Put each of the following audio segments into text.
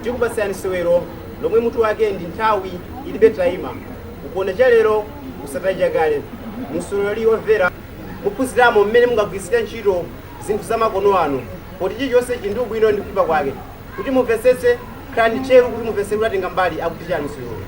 Tikupatsirani sewero lomwe mutu wake ndi Nthawi Ilibe Tayima. Ukonda cha lero, usataye chakale. Musewero womvera muphunziramo mmene mungagwiritsire ntchito zinthu za makono ano, poti chilichonse chili ndi ubwino ndi kuipa kwake. Kuti mumvetsetse, khalani tcheru kuti mumvetsere kuti atenga mbali akuti chani sewero.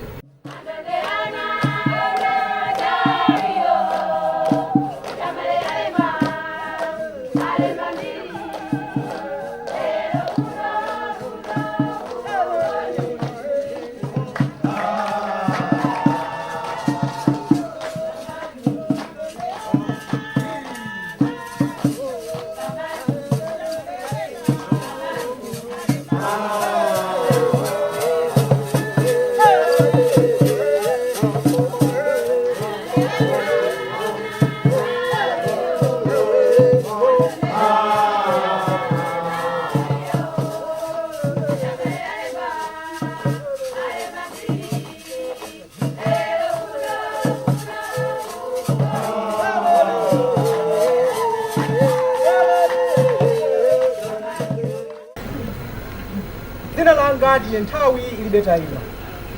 Dzina langa ndine Nthawi Ilibe Tayima.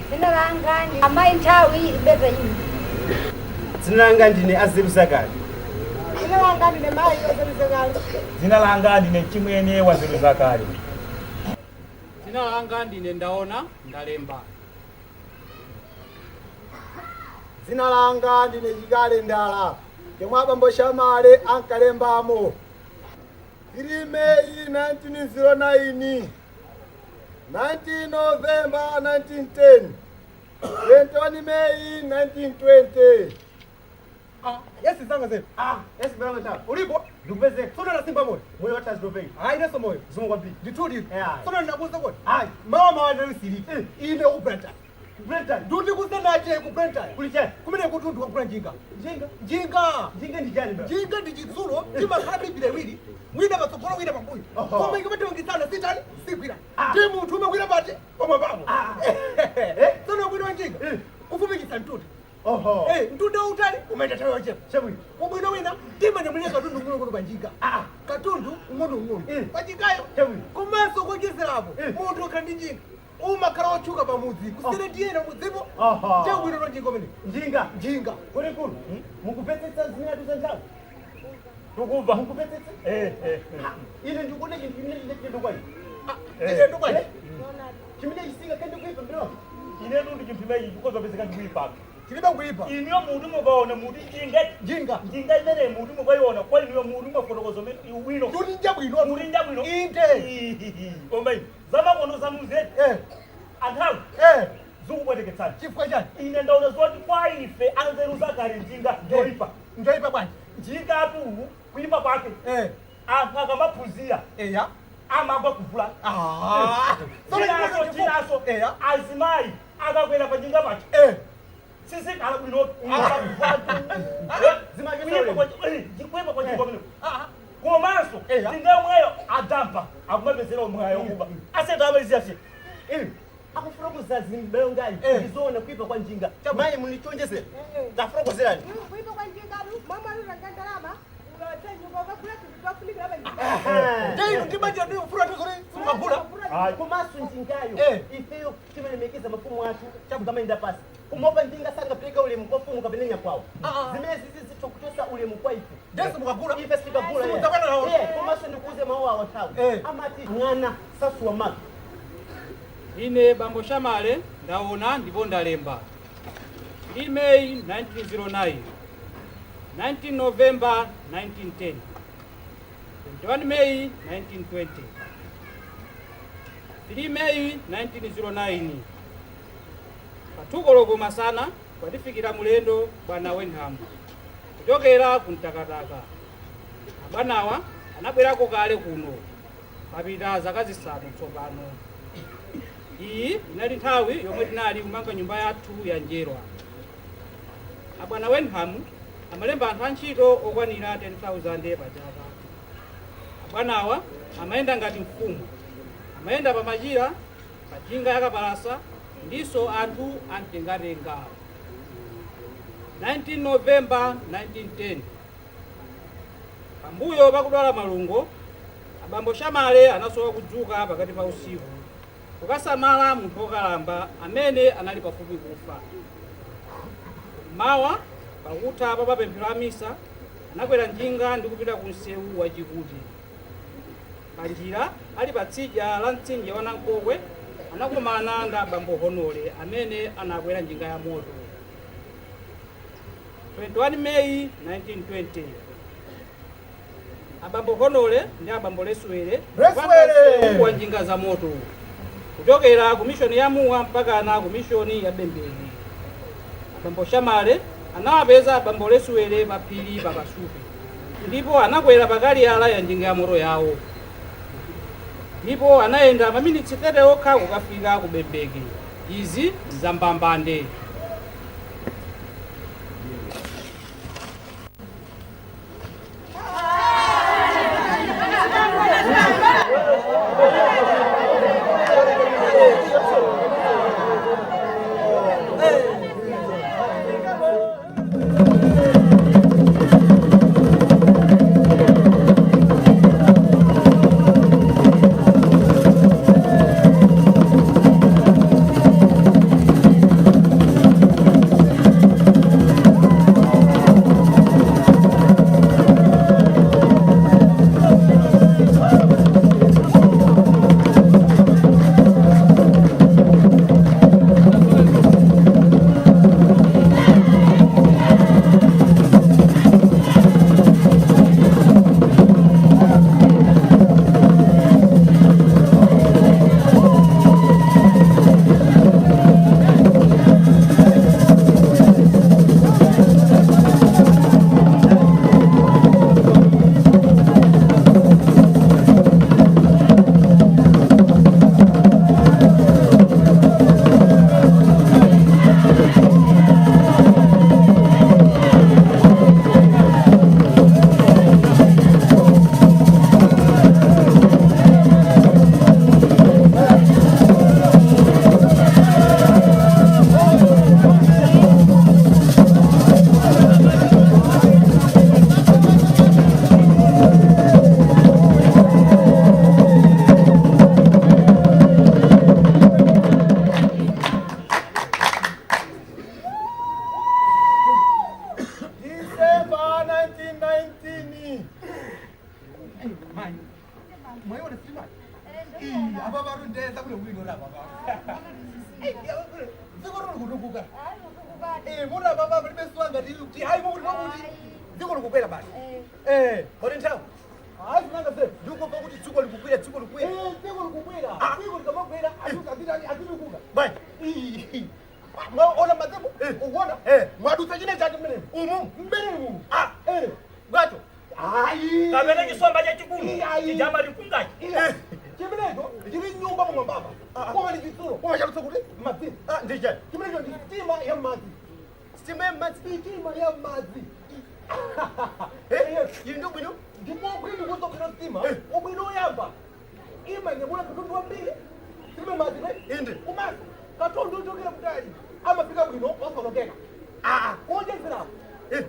Dzina langa ndi Amayi Nthawi Ilibe Tayima. Dzina langa ndine Azeru Zakale. Dzina langa ndine Mayi Azeru Zakale. Dzina langa ndine Mchimwene wa Zeru Zakale. Dzina langa ndine Ndaona Ndalemba. Dzina langa ndine Chikale Ndala, yomwe abambo Shamale ankalembamo. 3 May 1909, 19 November 1910, 21 May 1920. Ah, yes, zanga zetu. Ah, yes, bwana Nthawi. Ulipo? Ndikupezeka. Tsono nasimba moyo. Moyo wathu azidopeka. Hayi, neso moyo. Zomwe kwambiri. Ndithudi. Yeah. Tsono ndinakuwuza kodi? Hayi. Mawa mawa ndalisirika. Ine ku Blantyre. Blantyre. Nduti kusenache ku Blantyre. Kuli chani? Kumene kuti ndikagula njinga. Njinga. Njinga. Njinga ndi chani bwana? Njinga ndi chitsulo chimakhala mipira iwiri, wina patsogolo, wina pambuyo. Oho. Koma ikamathamangitsana sitani sigwira. Ah. Ndi munthu umagwira pati pomwe papo. Ah. Tsono ubwino wa njinga Eh. kufupikitsa mtunda. Oho. Eh, mtunda wautali umayenda nthawi yochepa. Chabwino. Ubwino wina timanyamulira katundu ung'ono pa njinga. Ah. Katundu ung'ono Eh. pa njingayo. Chabwino. Komanso kuonjezerapo, Eh. munthu ukhala ndi njinga umakhala wotchuka pamudzi kusiyana ndi ena mudzipo. Oho. Chabwino lo njinga umene. Njinga. Njinga. Kodi kulu. Mukupetsetsa zimene atuza nthawi. Tukumva. Mukupetsetsa? Eh, eh. Ine ndikuona chinthu chimene chine kwa ine. Chitendo bwanji? Chimene chisinga kende kuipa mbere wako. Inetu ndi chinthu imeyi chikozopezeka ndikuipaka. Chilibe kuipa. Inuyo mutu mukaona muti njinga. Njinga. Njinga imene mutu mukaiona kwa inuyo mutu mwafotokoza bwino. Ndikuti njabwino. Muti njabwino. Inde. Koma ine zamakono zanuzeti. Eh. Anthawi Eh. zikupweteketsani. Chifukwa chani? Ine ndaona zoti kwa ife anzeru zakale njinga njoipa. Njoipa bwanji? Njinga atu kuipa kwake. Eh. Anthu akamaphunzira Eya. amagwa kuvula. Ah. Chinaso chinaso Eya. azimayi akakwera pa njinga pacho. Eh. Sisikhala bwino. Kuipa kwa njinga kumeneko. Ah. Komanso Eya. njinga yomweyo adampa akumapezera omweyo kuba. Asenta amalizira che. Ine akufotokoza zimbeyo ngali. Eh. Ndizoona kuipa kwa njinga. Mayi munichonjezera. Tafotokozerani. Kuipa kwa njinga mama alutanga ndalama ukathe nyumba ukagula zinthu zofunikira pa njinga. Ndinu ndi banja ndi ufura tuzuri simagula. Komanso njingayo Eh. ifeyo timalemekeza mafumu athu chakukamayenda pasi kumopa njinga sangapereka ulemu kwa mfumu kapena nyakwawo. Ah, ah. Zimene zizi zitha kuchosa ulemu kwa ife. Ndesi mukagula. Ife sitikagula. Simudzakwana nawo. Eh, komanso ndikuuze mawu awo nthawi. Eh. Amati mwana sasuwa maka. Ine bambo Shamale ndaona ndipo ndalemba. 3 May 1909, 19 November 1910, 21 May 1920, 3 May 1909. Pathukoloko masana kwatifikira mulendo bwana Wenham kuchokera ku Mtakataka. Abwanawa anabwerako kale kuno papita zaka 5 tsopano. Iyi inali nthawi yomwe tinali kumanga nyumba yathu ya njerwa. Abwana Wenham amalemba anthu antchito okwanira 10,000 pa chaka. Abwanawa amayenda ngati mfumu, amayenda pa machira, pa njinga yakapalasa ndiso anthu amtengatenga. 19 November 1910, pambuyo pakudwala malungo, abambo Shamale anasowa kudzuka pakati pa usiku. Kukasamala munthu wokalamba amene anali pafupi kufa. Mawa pakutha pa mapemphero a misa anakwera njinga ndi kupita ku msewu wa Chikuti. Panjira ali patsidya la mtsinje wa Nankokwe anakumana ndi abambo Honole amene anakwera njinga ya moto. 21 Meyi 1920 abambo Honole ndi abambo Lesuwere Lesuwere! wa njinga za moto kuchokera ku mishoni ya Muwa mpakana ku mishoni ya Bembeni. Abambo Shamale anawapeza abambo Lesuwere pa phiri pa Kasupe ndipo anakwera pakaliyala ya njinga ya moto yawo ndipo anayenda maminitsi 30 okha kukafika ku Bembeke. Izi ndi zambambande. December 1919. Mai, mwaiona sitima? Ii, apa varundeza kune bwino rapa pa. Dziko riri kutukuka. Eh, muna baba muri besuwa ngati kuti hayi muri kuti dziko likukwera basi. Eh, Kodi nthawi hayi zinanga se. ndikumva kuti dziko likukwera, dziko likukwera. Eh, dziko likukwera. Dziko likamakwera aziti azitukuka. Bwanji Ii. Mwaona mazemo? Ukuona? Eh. Mwadutsa chine chake mmenemu. umu Mmenemu umu. Ah. Eh. bwato Hayi. Kapena chisomba chachikulu Iya, iya. chijama likungachi. Iya. Chimenecho chili nyumba mwambaba. Koma ndi chitsulo. Koma chalutsa kuti madzi. Ah, ndi chani Chimenecho ndi sitima ya madzi. sitima ya madzi. Sitima ya madzi. Eh, ili ndi bwino. Ndipo kuti ndikuzogwira sitima, ubwino uyamba. Imanyamula katundu wambiri. Silibe madzi ne? Inde. Komanso katundu ochokera kutali amafika bwino osaonongeka. Ah, Kuonjezerapo eh,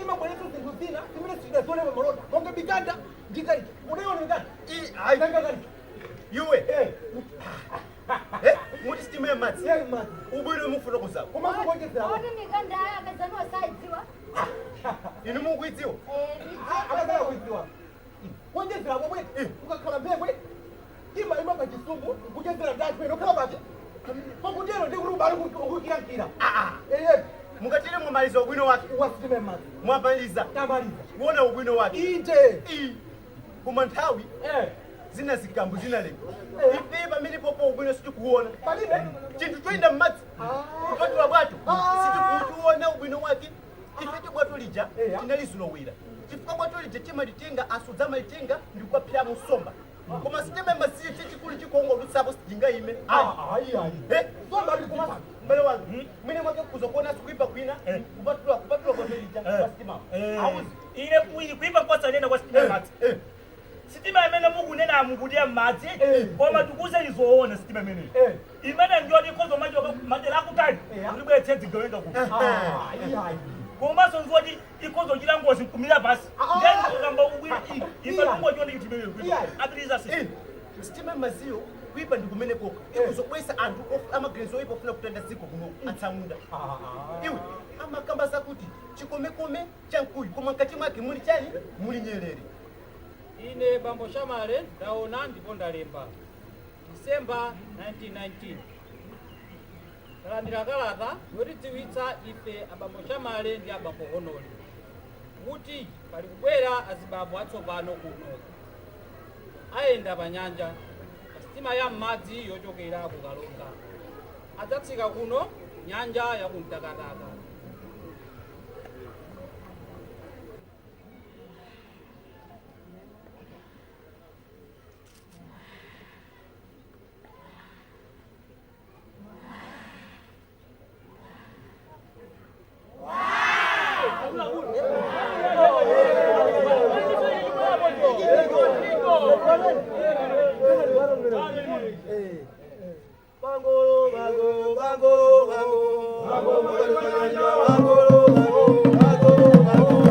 imabweretsa zinthu zina zimene sitinazionepa malonda monga mikanda ndi kalicho. Unaiona mikanda? i ayi Nanga kalicho. iwe. Eh. Eh, muti sitima ya madzi Ya madzi. ubwino mufuna kuzawo Komanso kuonjezerapo. Oni mikanda aya akazanwa saidziwa. inu mukuidziwa. Akazala kuidziwa. Kuonjezera pomwe ukakhala mphepwe ima pa chisumbu kuchezera ndacho ino khala pachi pakutero ndi kuti ubale ukukirakira. Eye Mukatire mwamaliza ubwino wake. Wa sitima madzi. Mwamaliza Tamaliza. kuona ubwino wake. Inde. I koma nthawi Eh. zina zikambo zinalenga Eh. ife pamene popo ubwino sitikuona Palibe. chinthu choyenda m'madzi Ah. kupatula bwato Ah. sitikuona ubwino wake. Ife tibwato lija Eya. tinalizilowera chifukwa bwato lija timalitenga asodzi amalitenga ndikukaphera musomba koma sitima masiye chachikulu chikongo lutsapo sitingayime. Ayi ayi. Eh? Somba ndikupa. Mbale wanga mwene mwake kuzokuona sikuipa kwina kupatula bwato lija pa sitima auzi. Ine kuipa kwasanena kwa sitima ya madzi. Eh, Sitima imene mukunena mukuti madzi Eh. koma tikuze izoona sitima imeneyi. Eh. Imene ndiyoti ikhoza machoka madera akutali Eya. kuti bwetse zigawenga kuno. Ayi ayi. Komanso nzoti ikhoza kuchita ngozi kumira pasi. Ah. Ndiye kukamba ubwino ife Iya. kungochiona chinthu imeneyo Iya. kuipa. Apitiriza si. eh, sitima maziyo Kuipa ndi kumene koka. Ikuzobwesa anthu amaganizo oyipa ofuna kutanda dziko kuno atsamunda. Iwe amakamba zakuti chikomekome chamkuyu koma mkati mwake muli chani? Muli nyerere. Ine bambo Shamale ndaona ndipo ndalemba. Disemba 1919. Talandira kalata yotidziwitsa ife abambo Shamale ndi abambo Honoli kuti pali kubwera azibambo atsopano kuno. Ayenda pa nyanja pa sitima ya m'madzi yochokera ku Kalonga. Adzatsika kuno nyanja ya ku Mtakataka. Bango, bango, bango, bango. Bango, bango, bango, bango, bango.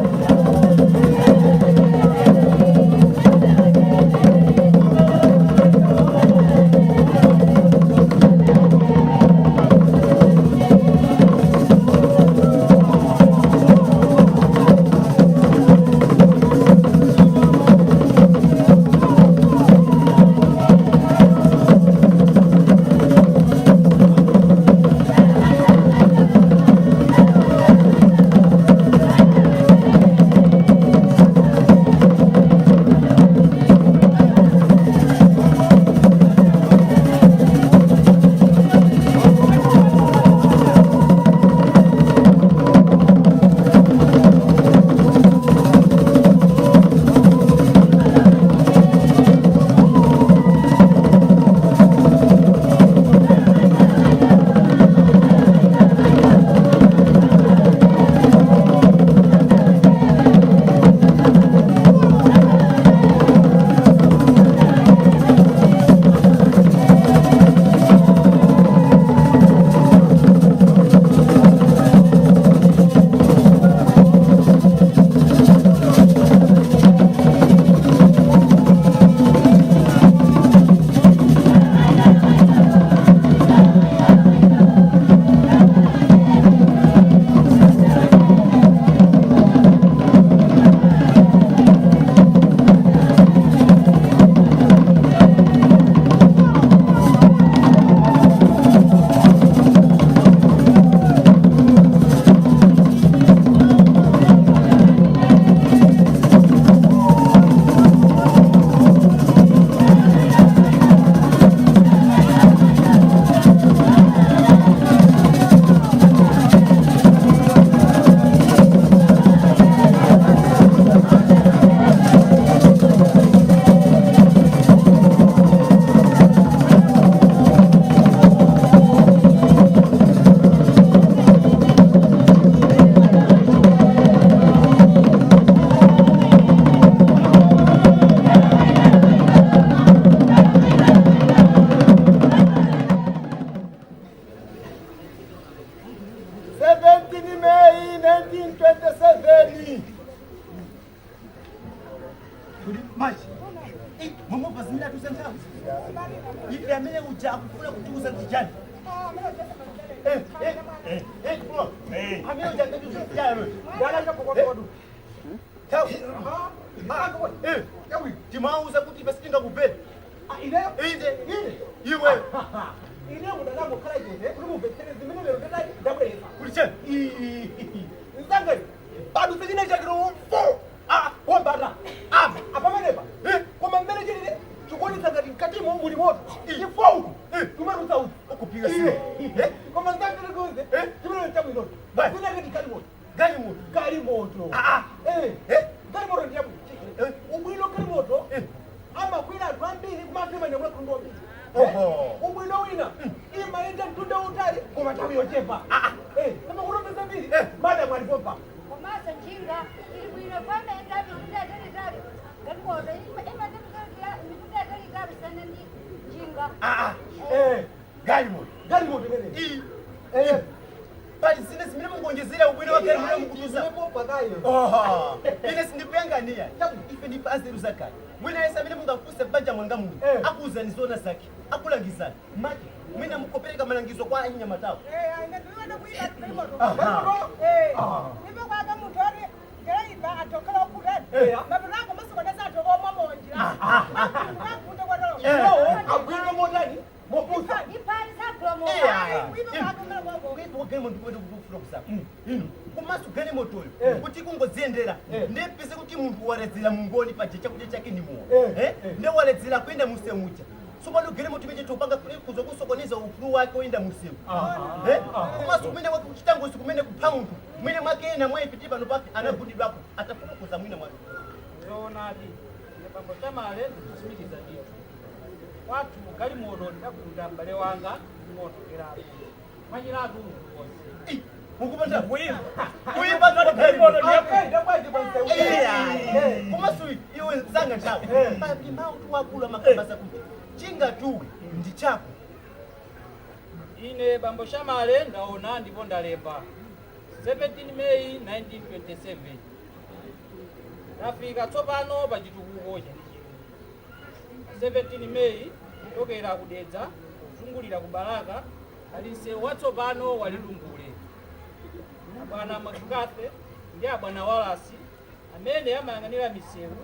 May 1927. Kuli machi. Mumubva zimene atiuza nthawi. Ife amene uja akufuna kutiuza ndi chani? Amene uja akatiuza ndi chani? Nthawi. Timauza kuti ife sitingakupeni. Inde, inde. Iwe. Ine mudakangokhala chete kuti mubvetsere zimene lero ndadai ndabwereza. Kuli chani? Nzangani padutse chine chakiro fo wombata apamenepa koma mmene chilili chikuonetsa ngati mkatimo muli moto chifo uku tumatutsa uku Ukupika sio. Koma nzangani chimene chabwinocho zinake ndi galimoto. Galimoto. Galimoto. Galimoto ndi yabwino. Ubwino galimoto amakwira anthu ambiri kumapima nyamula khundu ambiri. Ubwino wina imayenda mtunda utali koma nthawi yochepa. Amakulombe zambiri madamu alipompa. Komanso njinga ili bwino pamaenda mitunda yatalitali. Galimoto imayenda mitunda yatalitali sana ndi njinga. Galimoto. Galimoto imene. Pali zina zimene mungonjezera ubwino wa galimoto mukutuza. Oha, ine sindikuyang'aniya. Ife ndife anzeru zakale. Mwina yense amene mungafunse m'banja mwanga muno akuwuzani zoona zake, akulangizani mati mwina mukopereka malangizo kwa anyamatawo. Ndipo kwake munthu oti deraiva atokhala okhutani mapinako masikonesa atoko omwa monjira akunda kwatolo. Agwirire motani mopusa. Iphali sagula Kuipa kwa galimoto ndikuenda kufuna kusaka ino komanso galimotoyo kuti kungodziyendera, ndipise kuti munthu waledzera mungoni paja chakudya chake ni mowa, nde waledzera kuyenda musewu muja. Tsopano galimoto imene topanga kuzo kusokoneza ufulu wake woyenda musewu, komanso kumene kwake kuchita ngozi, kumene kupha munthu, mwine mwake ena mwaife pano pake anagundidwako atafotokoza mwina mwake. Zoonadi, ine bambo Tamale ndikutsimikiza ndithu. Kwathu galimoto ndidagunda m'bale wanga ng'ono mwanyiratu munthu wonse. Mukupanda kuimba galimoto komanso iwe nzanga nthawi pali mawu wakulu amakambasa kuti chingatuwe ndi chako. Ine bambo Shamale ndaona ndipo ndalemba 17 Meyi 1927. Tafika tsopano pa chitukuko chenicheni. 17 Meyi kuchokera kudedza kuzungulira ku Balaka ali msewu watsopano walitumbule. Abwana Makathe ndi abwana Walasi amene amayang'anira misewu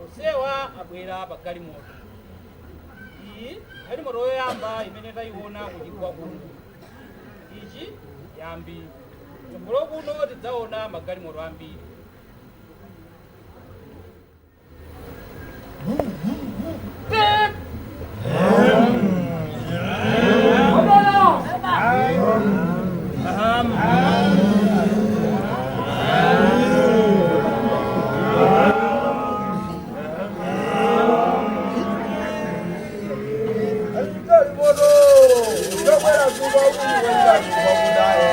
onsewa abwera pa galimoto. Iyi galimoto yoyamba imene tayiona kuchigwa kuno. Ichi yambi, tsogolo kuno tidzaona magalimoto ambiri. Galimoto yokwera kuba kuba kudaye.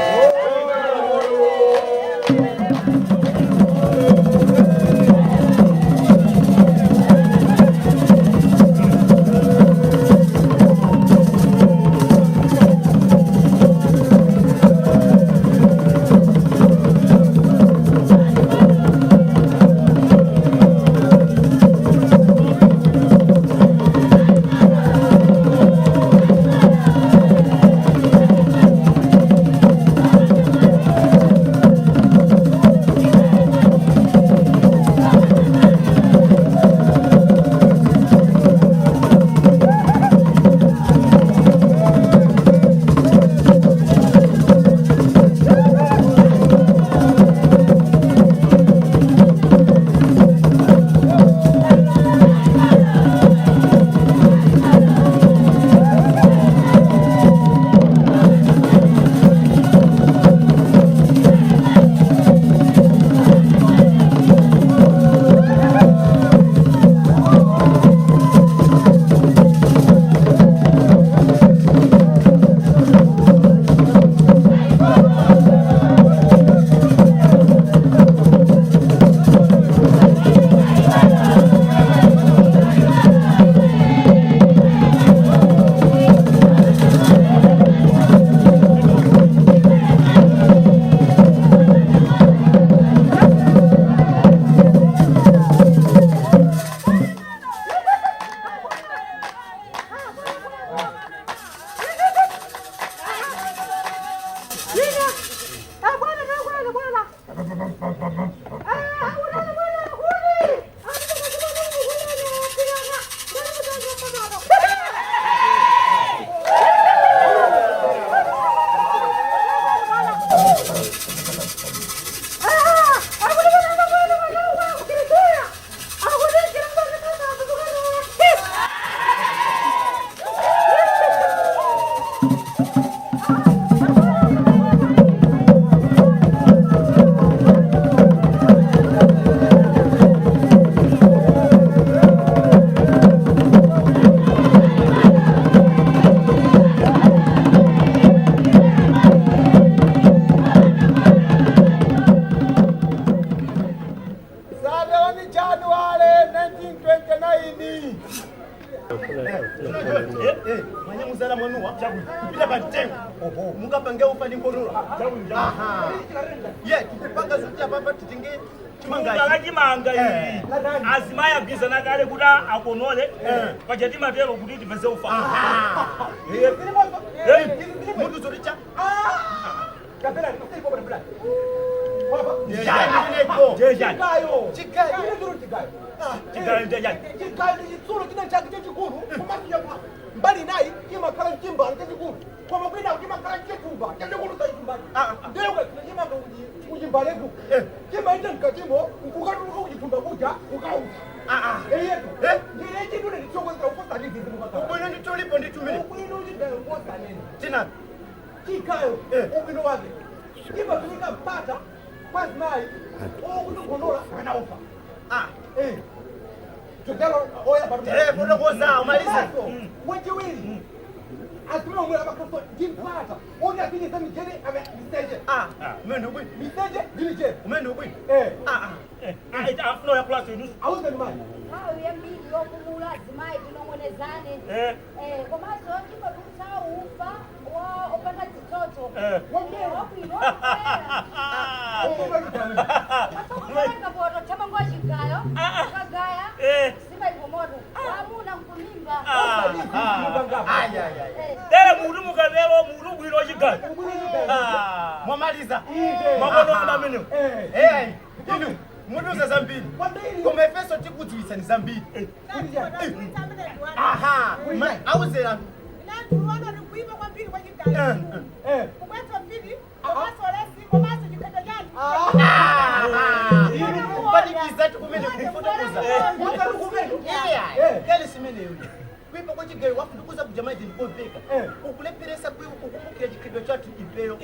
Thank Mukapange ufa ndi nkonola. Aha. Ye, tikupanga zoti apapa titenge Chimanga chimanga. la chimanga ili. Azimayi agwizana kale kuti akonole. Paja timatero kuti tipeze ufa. Mutu zoti cha. Kapela, kapela. Papa. Njani Jejani. Chigayo. Chigayo. Chine chiro chigayo. Chigayo njejani. Chigayo ndi chitsulo chine chake chachikulu. Kumasiya pa. Mbali nayi chimakhala chimbalo chachikulu. Koma kwina chimakhala chithumba chachikulu sa chimbalo. Ndiye ukasina chimanga kuti kuchimbaleku. Chimaita mkatimo nkukatuluka kuchithumba kuja ukauza. Eyetu. Ndine chinthu nditsokozera kuposa ndizizi mukakhala. Ubwino nditolipo nditumire. Ubwino chigayo ngosanene. Tina. Chigayo ubwino wake imafunika mpata kwazimayi okutogonola kana ufa. Totelo oya patu. Fotokoza umalize. Wechiwiri azimai omwe amakhaso ndi mpata oti apinyisa mijere ame miseche. Umene ubwino. Miseche ndi mijere. Umene ubwino. Afuna uyakhulaso inusu. Awuzeni mayi. Nthawi yambiri yopumula azimayi tinong'onezane. Komanso timatulutsa ufa opanda zitsotso. Wabwino poto thamango chigayo ukagaya simaikomoto wamuna nkumimba. Tere mutu mukatero mutu ubwino chigayo. Mwamaliza. Makono ana amenewo. Inu mutuza zambiri. Koma ifeso tikudziwitsani zambiri. Aha. Auzera. Inandiona ndikuipa kwambiri kwa chigayo. Kukwetsa mbiri, komanso lesi, komanso chikheto chanu. Kupanikiza tikumene kufotokoza. Kale simeneyo. Kuipa kwa chigayo wafundukuza kujamaiti ndikomveka. Ukulepheresa kukumbukira chikheto chathu ifeyo.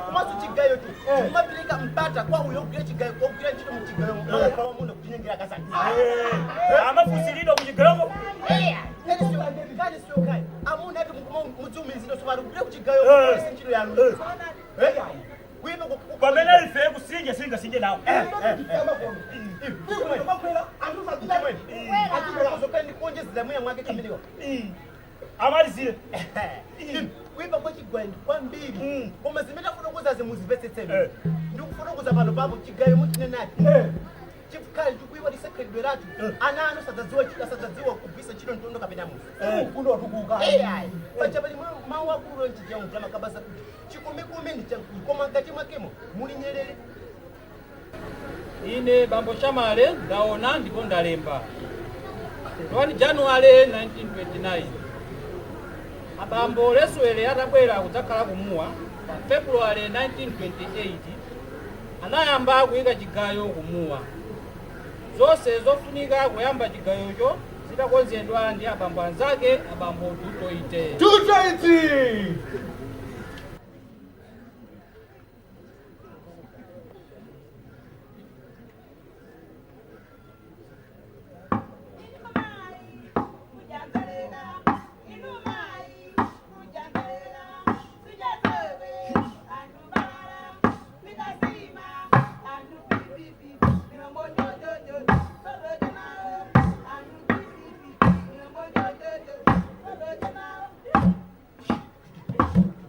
Komanso chigayo tu. Kumapereka mpata kwa uyo kugwira chigayo, kugwira ntchito mu chigayo. Kwa munda kuchinyengera kasani. Amafusilidwa kuchigayoko. Kale siyo kale. Amuna ati mudziumiziro sopano kugwira kuchigayo kulese ntchito yanu. Kuipa Pamene ife kusinja singasinje nawo. Ndikonjezera mwiya mwake kamenewa. Amalizire. Kuipa kwa chigayo ndi kwambiri. Koma zimene tafotokozazi muzimvetsetseni. Ndikufotokoza pano papo chigayo muchinenachi. Chikhala chikuipa tisekhalidwe lathu. Ana anu sadzadziwa kugwisa ntchito mtondo kapena mufu. Paja pali mawu akulu nchichamu chamakabasa kuti chikomekome ndi chankulu koma mkati mwakemo muli nyerere. Ine bambo Shamale ndaona ndipo ndalemba. 1 January 1929 abambo Leswele atabwera kudzakhala kumuwa pa February 1928 anayamba kuyika chigayo kumuwa. Zonse zofunika kuyamba chigayocho zitakonzedwa ndi abambo anzake abambo Dutoite. Dutoite! Thank you.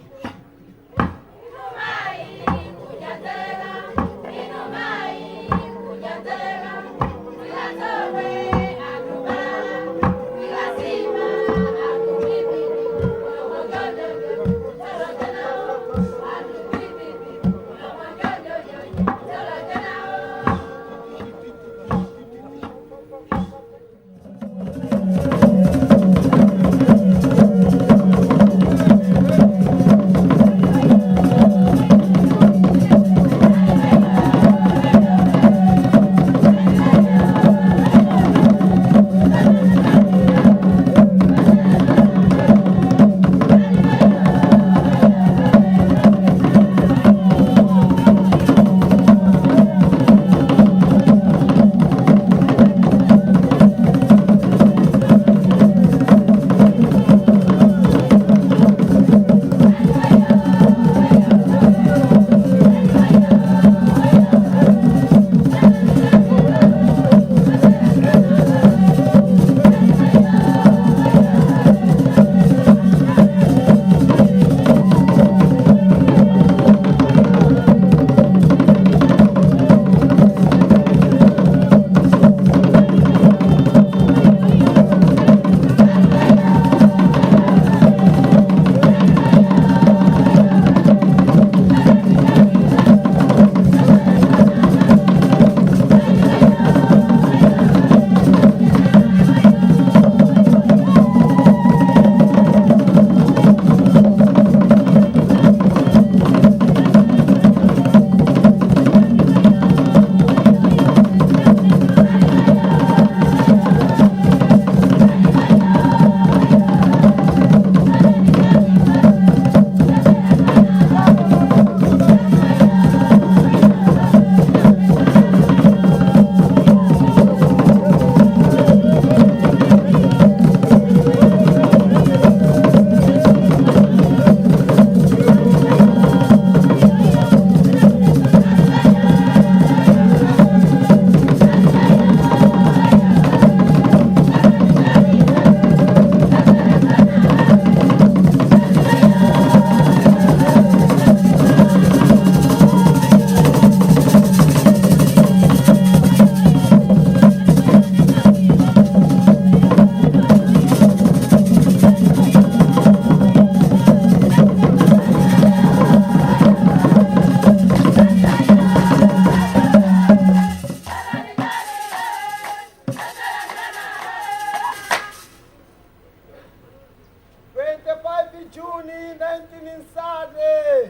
June 1930.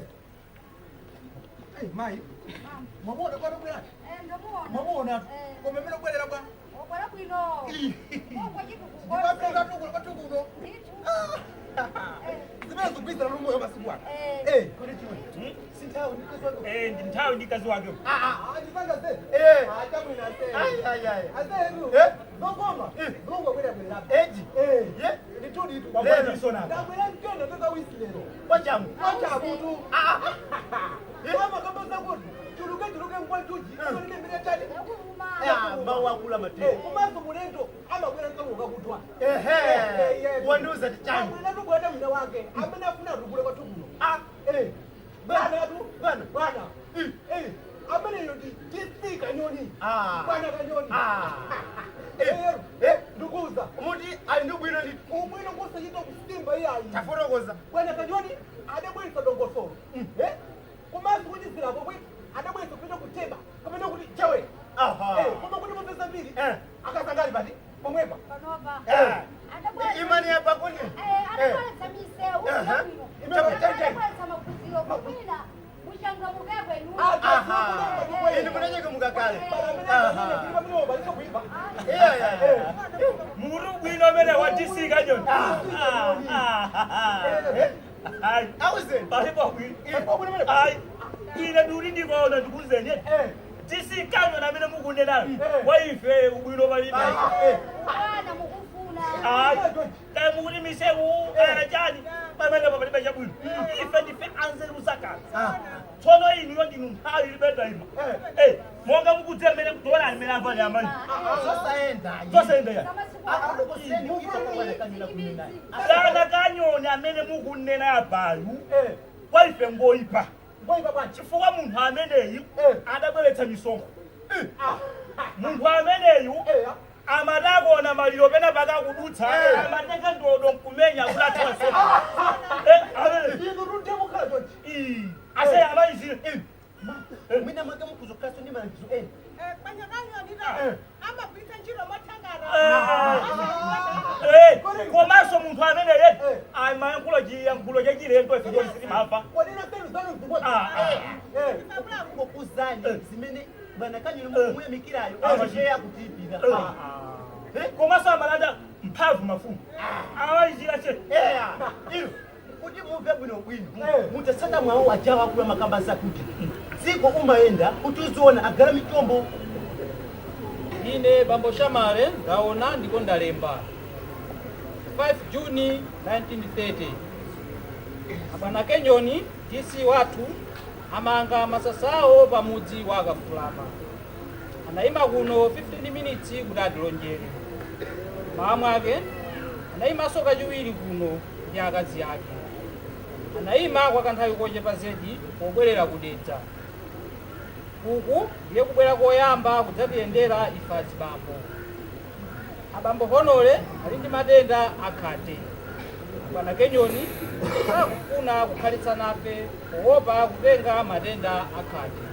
Hey, mai. Mwamuona kwa ndugu yake? Eh, ndamuona. Mwamuona. Eh. Kwa mimi nakuelera bwana. Wakwera bwino. Kwa chitukuko. Ndipapeza tukulo patukuno. Ndithu. Zimene zikubizira lumoyo masiku ano. Eh. Eh, kodi chiwe. Sinthawi ndikazwa. Eh, ndi nthawi ndi mkazi wake. Ah ah, andipanga ze. Eh. Ah, chabwino ase. Ai ai ai. Aseru. Eh. Zokoma. Eh. Zokoma kwera kwera. Eji. Eh. Ye. Ndithu. Wabwera ndisona. Ndabwera mtendo toka wisi lero. Kwachamu. Kwachamutu. Ah. Mama kamba zakuti. Chuluke chuluke mkwanjuji. Kodi mbere chani. Yakuluma. Ah, mawu akula Eh, matero. komanso mulendo amabwera nkamuka kutwa. Ehe. Wandiuza tichani. Amwena tubwata munda wake. Amene afuna atukule kwathu kuno. Ah. Eh. Bwana tu. Bwana. Bwana. Eh. Amene yo ndi DC Kanyoni. Ah. Bwana Kanyoni. Ah. Eh. Eh. Ndikuza. Muti ali ndi bwino ndi Ubwino kusachita kusimba iyayi. tafotokoza. Bwana Kanyoni adabweretsa dongosolo. Eh? Komanso kuti zilako kwe adabweretsa kupita kutema kapena kuti chewe. Aha. Eh, koma kuti mupeza mbiri. Eh. Akasangali pati pomwepa. Panopa. Eh. Adabwera. Imani ya pakuni. Eh, adabweretsa misewu. Aha. Bwino. Adabweretsa maphunziro kumwina. Muchangamukekwe inu. Aha. Inu munanyeka mukakale. Aha. Iya iya. iya. Mutu bwino amene wa DC Kanyoni. Ai. Auze. Palipo bwino. Ai. Ine ndikuti ndikaona ndikuzeni. DC Kanyoni amene mukunenayo. Kwa ife ubwino palibe. Bwana mukufuna. Ai. Kaya mukuti misewu kaya chani. Pamene palibe chabwino. Ife ndife anzeru zakale. Tsono inuyo ndinu nthawi ilibe tayima. Eh, monga mukudziwa mmene kutola amene avali amayi. Zosaenda. Zosaenda ya. Zamasiku Akulukuseni kuita kanyula kunena. Bwana Kanyoni amene mukunena abayu. Kwa ife ngoyipa. Chifukwa munthu ameneyu adabweretsa misonkho. Munthu ameneyu amadakona maliro pena pakakudutsa amatenga ndodo nkumenya kuti athiwase. Amene ase amayizire. Mwina mwake mukuzokhaso ndi malangizo ena. Bwana Kanyoni amagwiritsa ntchito mothangara. Komanso munthu ameneye amayankhula chiyankhulo chachilendo ife chonse timamva. Ngokuzani zimene bwana Kanyoni muyamikirayo amacheya kutipira. Komanso amalanda mphamvu mafumu. Amayizira che. Eya. Inu kuti mumve bwino bwino. Mutasata mwawo ajawa akula makamba zakuti. Dziko umayenda kuti uziona agala mitombo. Ine bambo Shamale ndaona ndiko ndalemba. 5 Juni 1930. Abwana Kenyoni DC wathu amanga masasawo pamudzi wa Kafulama. Anayima kuno 15 minutes kuti atilonjere. Mmawa mwake anayimanso kachiwiri kuno ndi akazi ake. Anayima kwa kanthawi kochepa zedi pobwerera kudedza. Uku ndiye kubwera koyamba kudzatiyendera ife azibambo. Abambo Honore ali ndi matenda akhate. Bwana Kenyoni sakufuna kukhalitsa nafe poopa kutenga matenda akhate.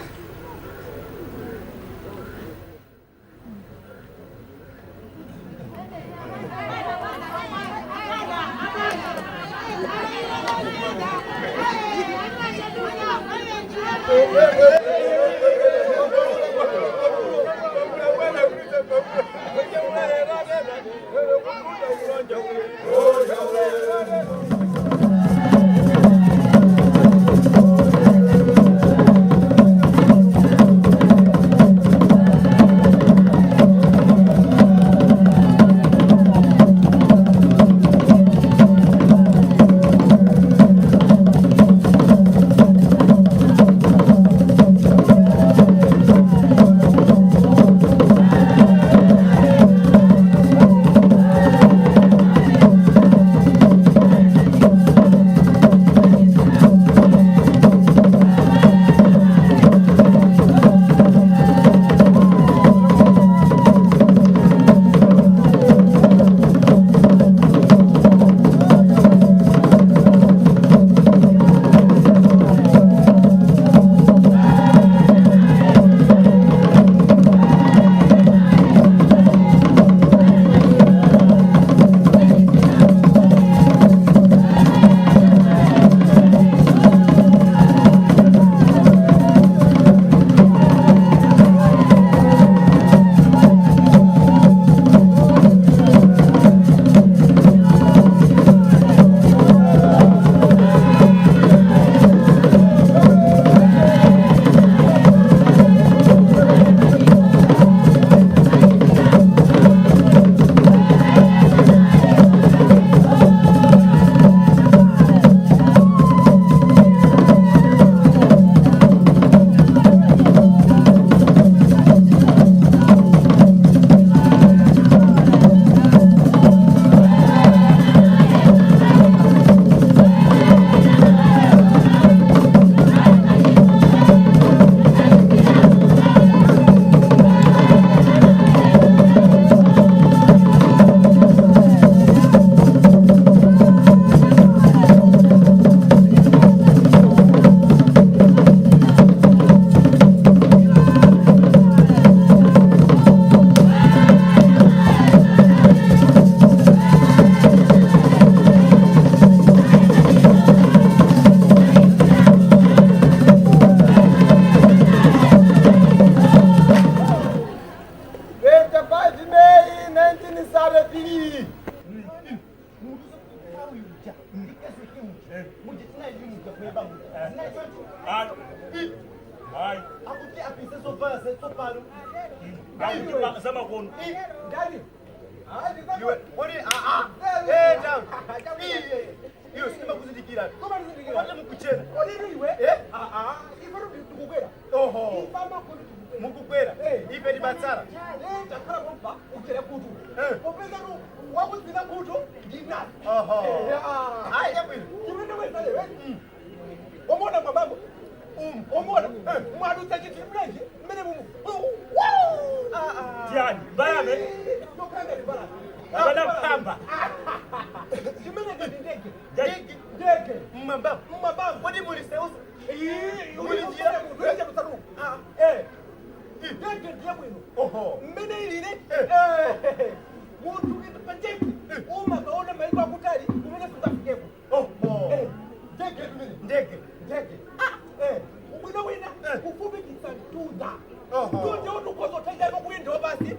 Thank Muja tinali muja kuyeba muja. Zinali choncho. Ayi. Ayi. Akuti apise zovala zatsopano. Akuti zamakono. Ndani? Iwe, kodi a a. Eh, down. Iwe simakuzindikira. Koma ndizindikira. Kodi mukuchena. Kodi iwe? Eh? Ah ah, ife tikukwera. Oho. Ife amakono tikukwera. Mukukwera. Eh. Ife tibatsala. Eh, takhala pompa uchera kutu. Eh. Popeza tu wakudzina kutu ndinasi. Oho. Eh, ah. Ayi, yabwino. Chimene wesale we. Omona mwabambo. Omona. Mwadutsa chithu mlenje mmene mumu. Ah ah. Tiyani. Mbalame. Yokanda mbalame. Kapena mphamba. Chimene ndi ndege. Ndege. Ndege. Mmamba. Mmabambo. Kodi muli seuso? Ii, Muli njira? Muli njira. Ah. Eh. Ndege ndiye bwino. Oho. Mmene ilile. Eh. Eh. Munthu pa ndege umakaona maiko akutali kumene sungafikeko. Oho. Eh. Ndege tumene. Ndege. Ndege. Eh. Ubwino wina kufupikitsa mtunda. Oho. Mtunda uti ukhoza uthenjako kuyenda pasi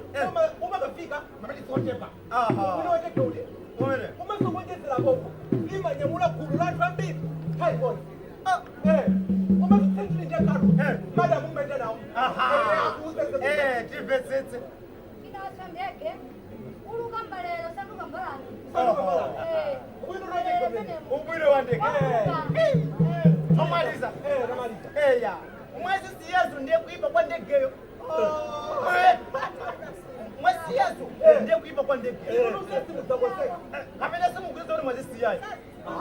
umakafika mapititsi ochepa. Aha. Ubwino wa ndege uli. Umene. Umasokonjezera popo imanyamula gulu la anthu ambiri nthawi imodzi. Eh. Umasithendile ndekatu. Eh. Madamu umaenda nawo. Aha. Eh, akuuze Eh, timvetsetse. Chinanso ndege uluka mbalero sanduka mbalame. Sanduka mbalame. Eh. Ubwino wa ndege umene. Ubwino wa ndege. Eh. Tomaliza. Eh, tamaliza. Eya. Mwezi siyazo ndiye kuipa kwa ndegeyo. Eh. Mwezi siyazo ndiye kuipa kwa ndegeyo. Inu simudzakonzeka. Kapena simukuzidziwa kuti mwezi siyayo.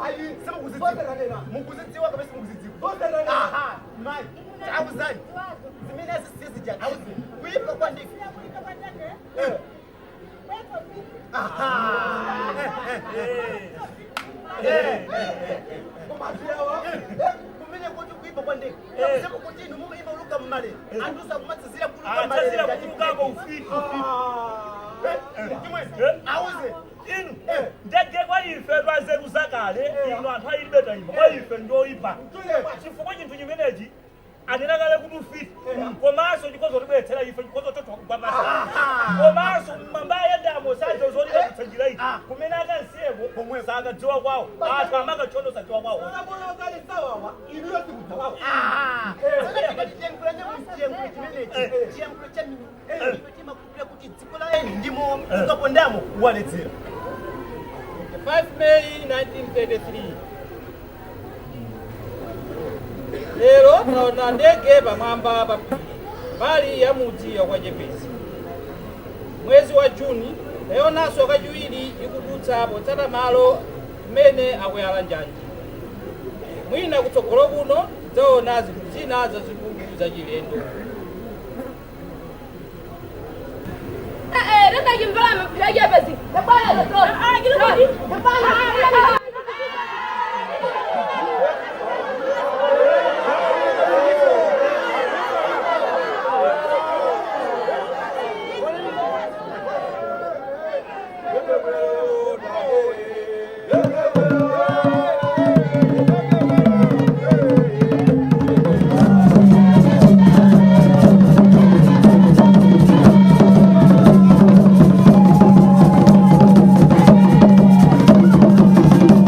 Hayi. Simukuzidziwa. Zonse tanena. Mukuzidziwa kapena simukuzidziwa. Zonse tanena. Aha. Mai. Tauzani. Zimene asisiye auzi. Kuipa kwa ndege. Kuipa kwa ndege. Eh. Kwepo vipi? Aha. Eh. Eh. Koma atiyawa. Kumene kuti kuipa kwa ndege. Kusema kuti inu mumauluka mmale. Anthu sakumatsizira kuluka mmale. Atsazira kulukako ufiti. Chimwe. Eh. Auze. Inu. Ndege kwa ife twanzeru zakale. Inu anthu ayilibe tayima. Kwa ife ndoyipa. Chifukwa chinthu chimenechi anena kale kuti ufiti. Komanso chikhoza kutibweretsera ife chikhoza kutotha kugwa pansi. Komanso mmamba ayendamo sadza zolira kutsanjira iji. Kumene akansiyeko sakadziwa kwawo. Anthu amakachono sadziwa kwawo. Sabona kale sawawa. Inuyo simudzawawa. Aha. Saka tikati chiyankhulo chiyankhulo chimenechi. Chiyankhulo cha minu. Ife timakhulupirira kuti dziko la eni ndimo ukapondamo waledzera. 5 May 1933. Lero taona ndege pamwamba pa phiri mbali ya mudzi wa Kwachepesi. Mwezi wa Juni tayionanso kachiwiri ikudutsa potsata malo mmene akuyala njanji. Mwina kutsogolo kuno tidzaona zinthu zina zazikulu zachilendo. Eh, nenda kimbalame yaje Tabana Ah, kile Tabana. Thank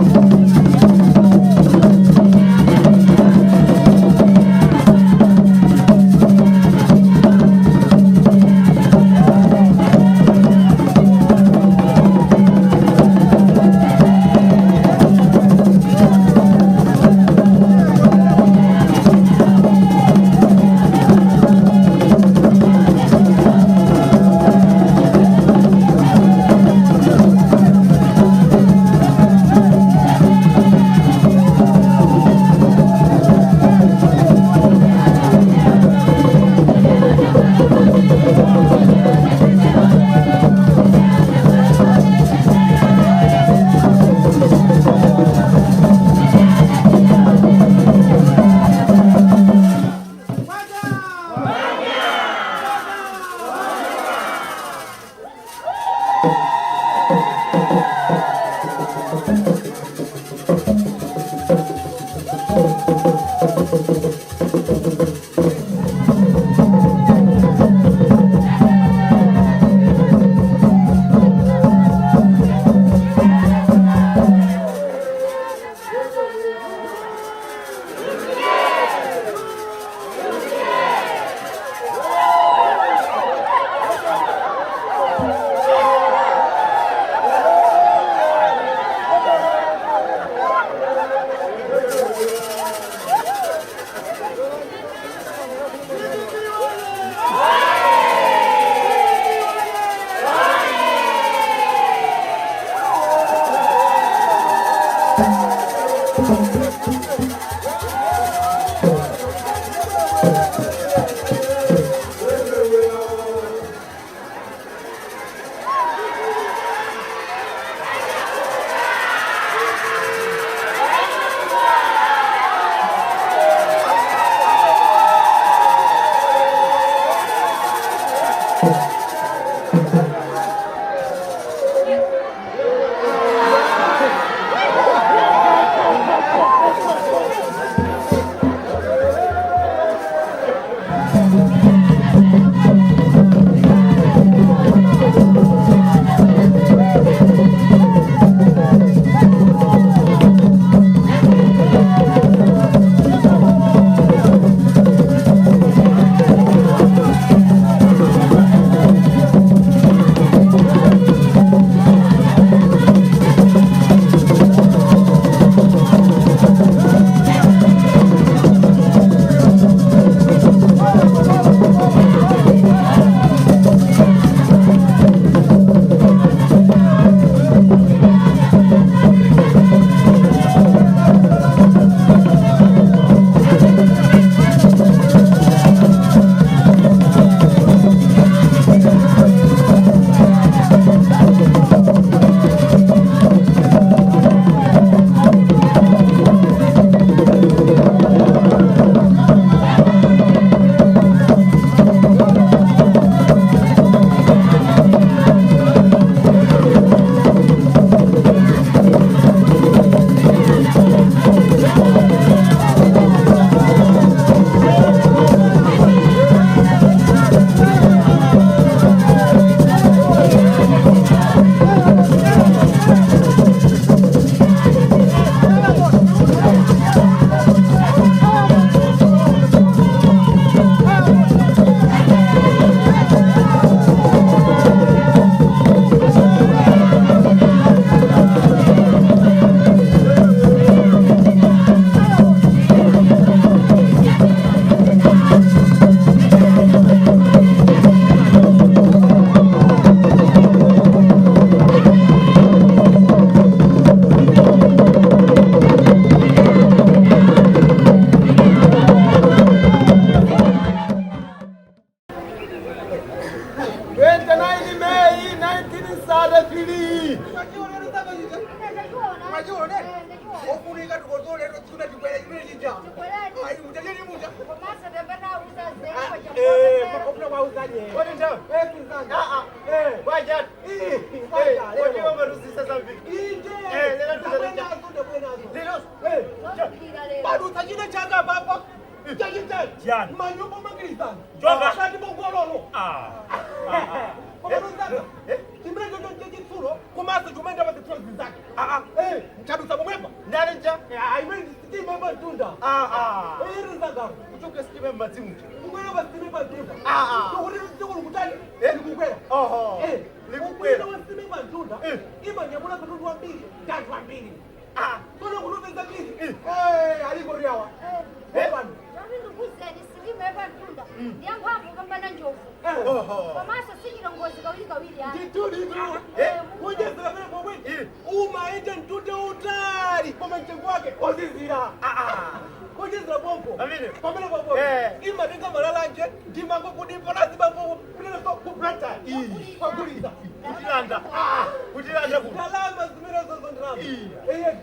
May 1933.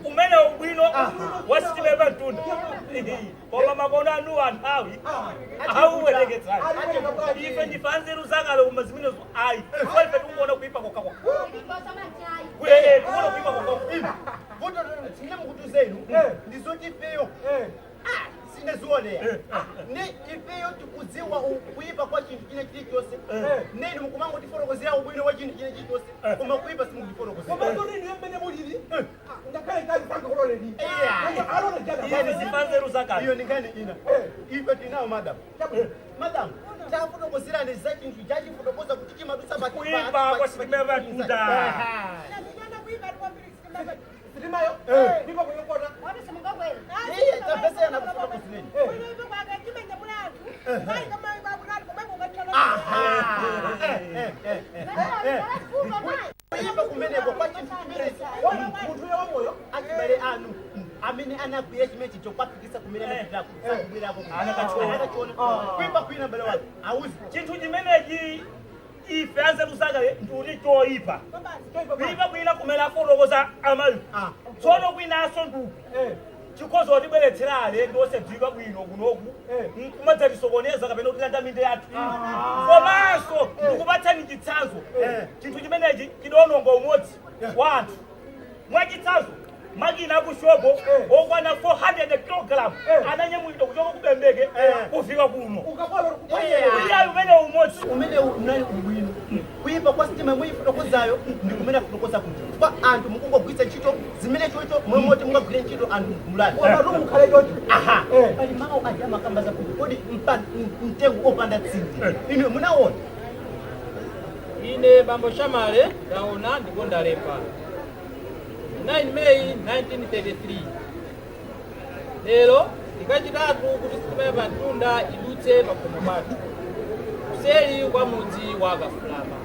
Umene ubwino wasitima pamtunda koma makono anu anthawi auwereketsani ife ndife anzeru zakale koma zimenezo ayi chifukwa ife tikuona kuipa kokakoko tikuona kuipa kokako Vuto zimene mukuti zenu ndizoti ifeyo sinezionera ne ifeyo tikudziwa kuipa kwa chinthu china chilichonse neni mukumangotifotokozera ubwino wa chinthu china chilichonse koma kuipa simukutifotokozera. Ife ndife anzeru zakale. Iyo ndinkhani ina ife tinawo madam madam tafotokozerani za chinthu chachifotokoza kuti chimadutsa pa Kuipa kwa sitima pamtunda. Kuipa kumeneko kwa chinthu chimenechi munthu wamoyo achibale anu amene anagwira chimene kuja kukafikisa kumene anapitako sakubwerako Anakachiona. anakachiona kuimba kwina mbale wake auzi Chinthu chimenechi ife anzeru zakale ndikuti choyipa. Kuyipa kwina kumene afotokoza amayi. Tsono kwinanso nduku. Chikhoza kutibweretsera alendo osadziwika bwino kunoku. Kumadzatisokoneza kapena kutilanda minda yathu. Komanso ndikupatsani chitsanzo. Chinthu chimenechi chidawononga umodzi wa anthu. Mwachitsanzo makina akushopo okwana 400 kg ananyamulidwa kuchoka kubembeke kufika kuno. Ukapolo Iyayi umene umodzi. Umene unali ubwino kuimba kwa sitima imwe ifotokozayo ndi kumene akufotokoza kuti kwa anthu mukungogwiritsa ntchito zimene chocho momwe mungagwire ntchito anthu mulali. Mukhale choncho. Aha, pali mawu aja amakamba zakuti kodi mtengo opanda tsinde inu munaona. Ine bambo Shamale ndaona ndipo ndalemba 9 Meyi 1933 lero ndikachitatu kuti sitima ya pamtunda idutse pakhomo pathu kuseri kwa mudzi wa Kafulama.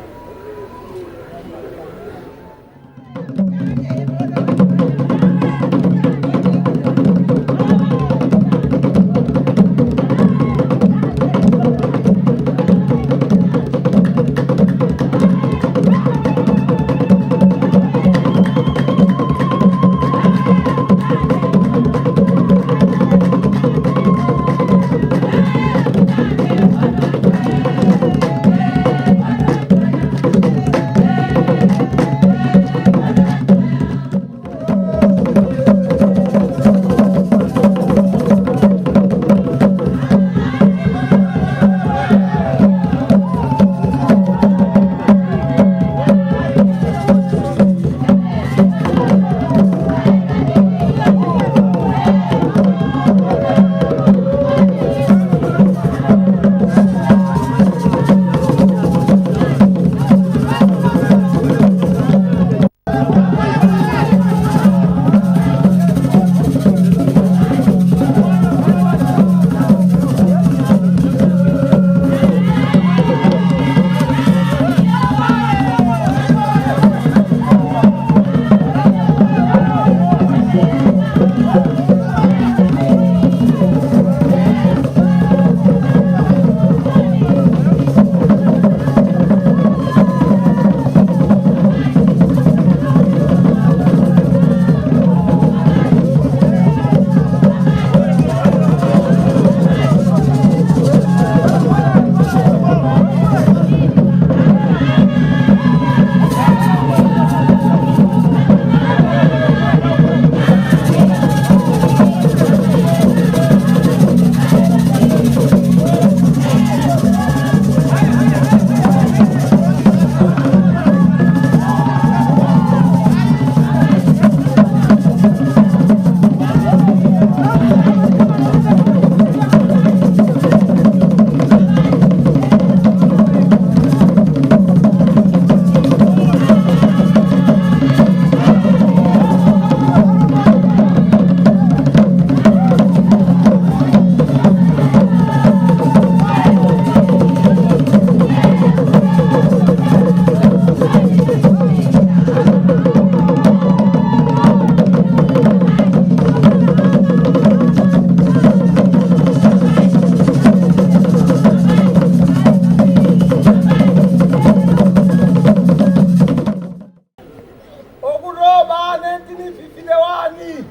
Okutoba 1951.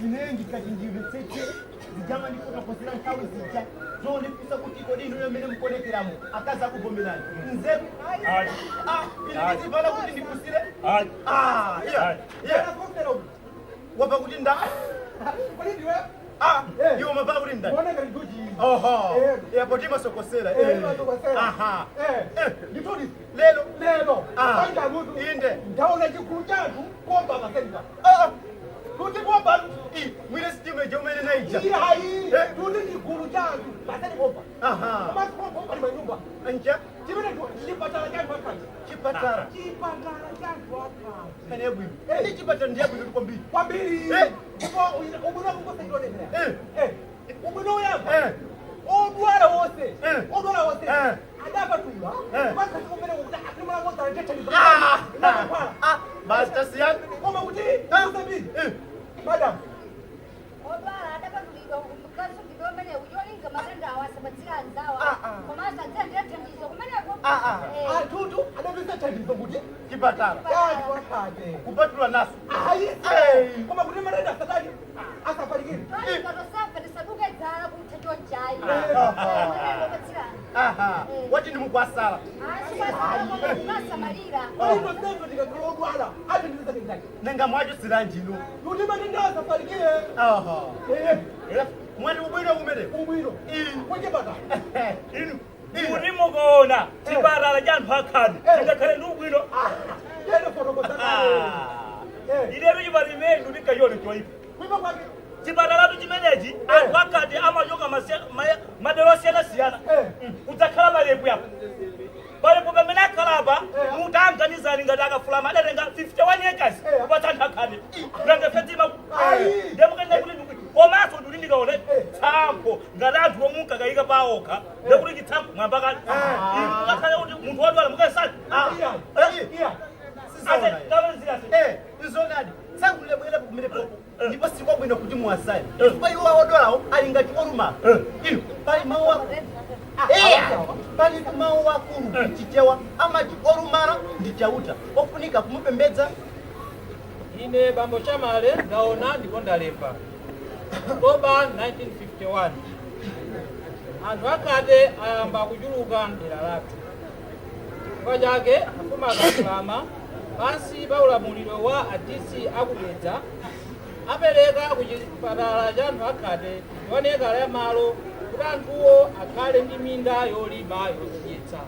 Ine ndikachinjimvetsetse zijama ndifotokozera nthawi zija zondifunsa kuti kodi inuyo mmene mukonekeramo akazi akuvomerani nzeru. Ayi. Ah, ine ndizimvala kuti ndifusire. Ayi. Ah, iya iya, wabva kuti nda Kodi ndiwe? Ah, iwe umabva kuti nda Kuoneka ndiduchi. Oho, yapo timasokosera. Masokosera. Aha. Nditudi. Lelo. Lero. Ah. Panja mutu. Inde. Ndaona chikulu chathu komba masenga. Ah, Kuti komba. I mwine sitima ija umene naija. Iye hayi. Eh. Tuti chikulu chathu maseni komba. Aha. Koma komba pali manyumba. Anja. Chimene chipatala chathu akati. Chipatala. Chipatala chathu akati. Kane yabwino. Ndi chipatala ndi yabwino kwambiri. Kwambiri. Eh. Ndipo ubwino kungosenjonenera. Eh. Ubwino uyamba. Eh. Odwala wonse. Eh. Odwala wonse. Eh. Adapatula. Eh. Pakati kumene kuti akrimala kodza tetaniza. Ah. Inakwala. Ah, basta siyani. Koma kuti Eh. usambiri. Eh. Madam. azipatsira anzawo komanso azilandira thandizo kumeneko. Anthutu adapeza thandizo kuti Chipatala. Anthu akhate. Kupatula naso. Ayi, koma kuti matenda asatani, asafalikire. Tosafa tisaduke dzala kutha chonchayi. Patsirana. Aha, wati ndi mukwasala. Masamalira. Ino sendo tikakhala odwala athandiza kendani? Nanga mwacho silanjino? Kuti matenda asafalikire. Aha. Mwati ubwino kumene? Ubwino kwachipatala. Inu kuti mukaona chipatala cha anthu akhate chingakhale ndi ubwino? Teno fotokozakale. Inetu chipatala imene ndikayone choyipa. Kuipa kwake? Chipatalatu chimenechi, anthu akhate amachoka madera osiyanasiyana kudzakhala malepu apo. Palepo pamene akhalapa, mutanganizani ngati akafulama adatenga 51 acres kupatsa anthu akhate nanga fetima ndemukenda kuti komanso ndikuti ndikaone tsankho ngati anthu omwe munkakayika paokha, ndekuti chitsankho mwamba kale. Inu mukakhale kuti munthu wadwala mukasali. Iya. Eh, nzonadi sankulebwera kumene popo, ndipo sikwabwino kuti muwasale chifukwa iwo awodwalawo ali ngati olumala. Inu pali mawu akulu, pali mawu akulu Chichewa amati olumala ndi Chauta, ofunika kumupembedza. Ine bambo Chamale ndaona ndipo ndalemba. October 1951, anthu akhate ayamba kuchuluka mdera lathu. Chifukwa chake afumu akafulama pansi pa ulamuliro wa a DC akubedza apereka ku chipatala cha anthu akhate 1 acre ya malo kuti anthuwo akhale ndi minda yolima yozidyetsa.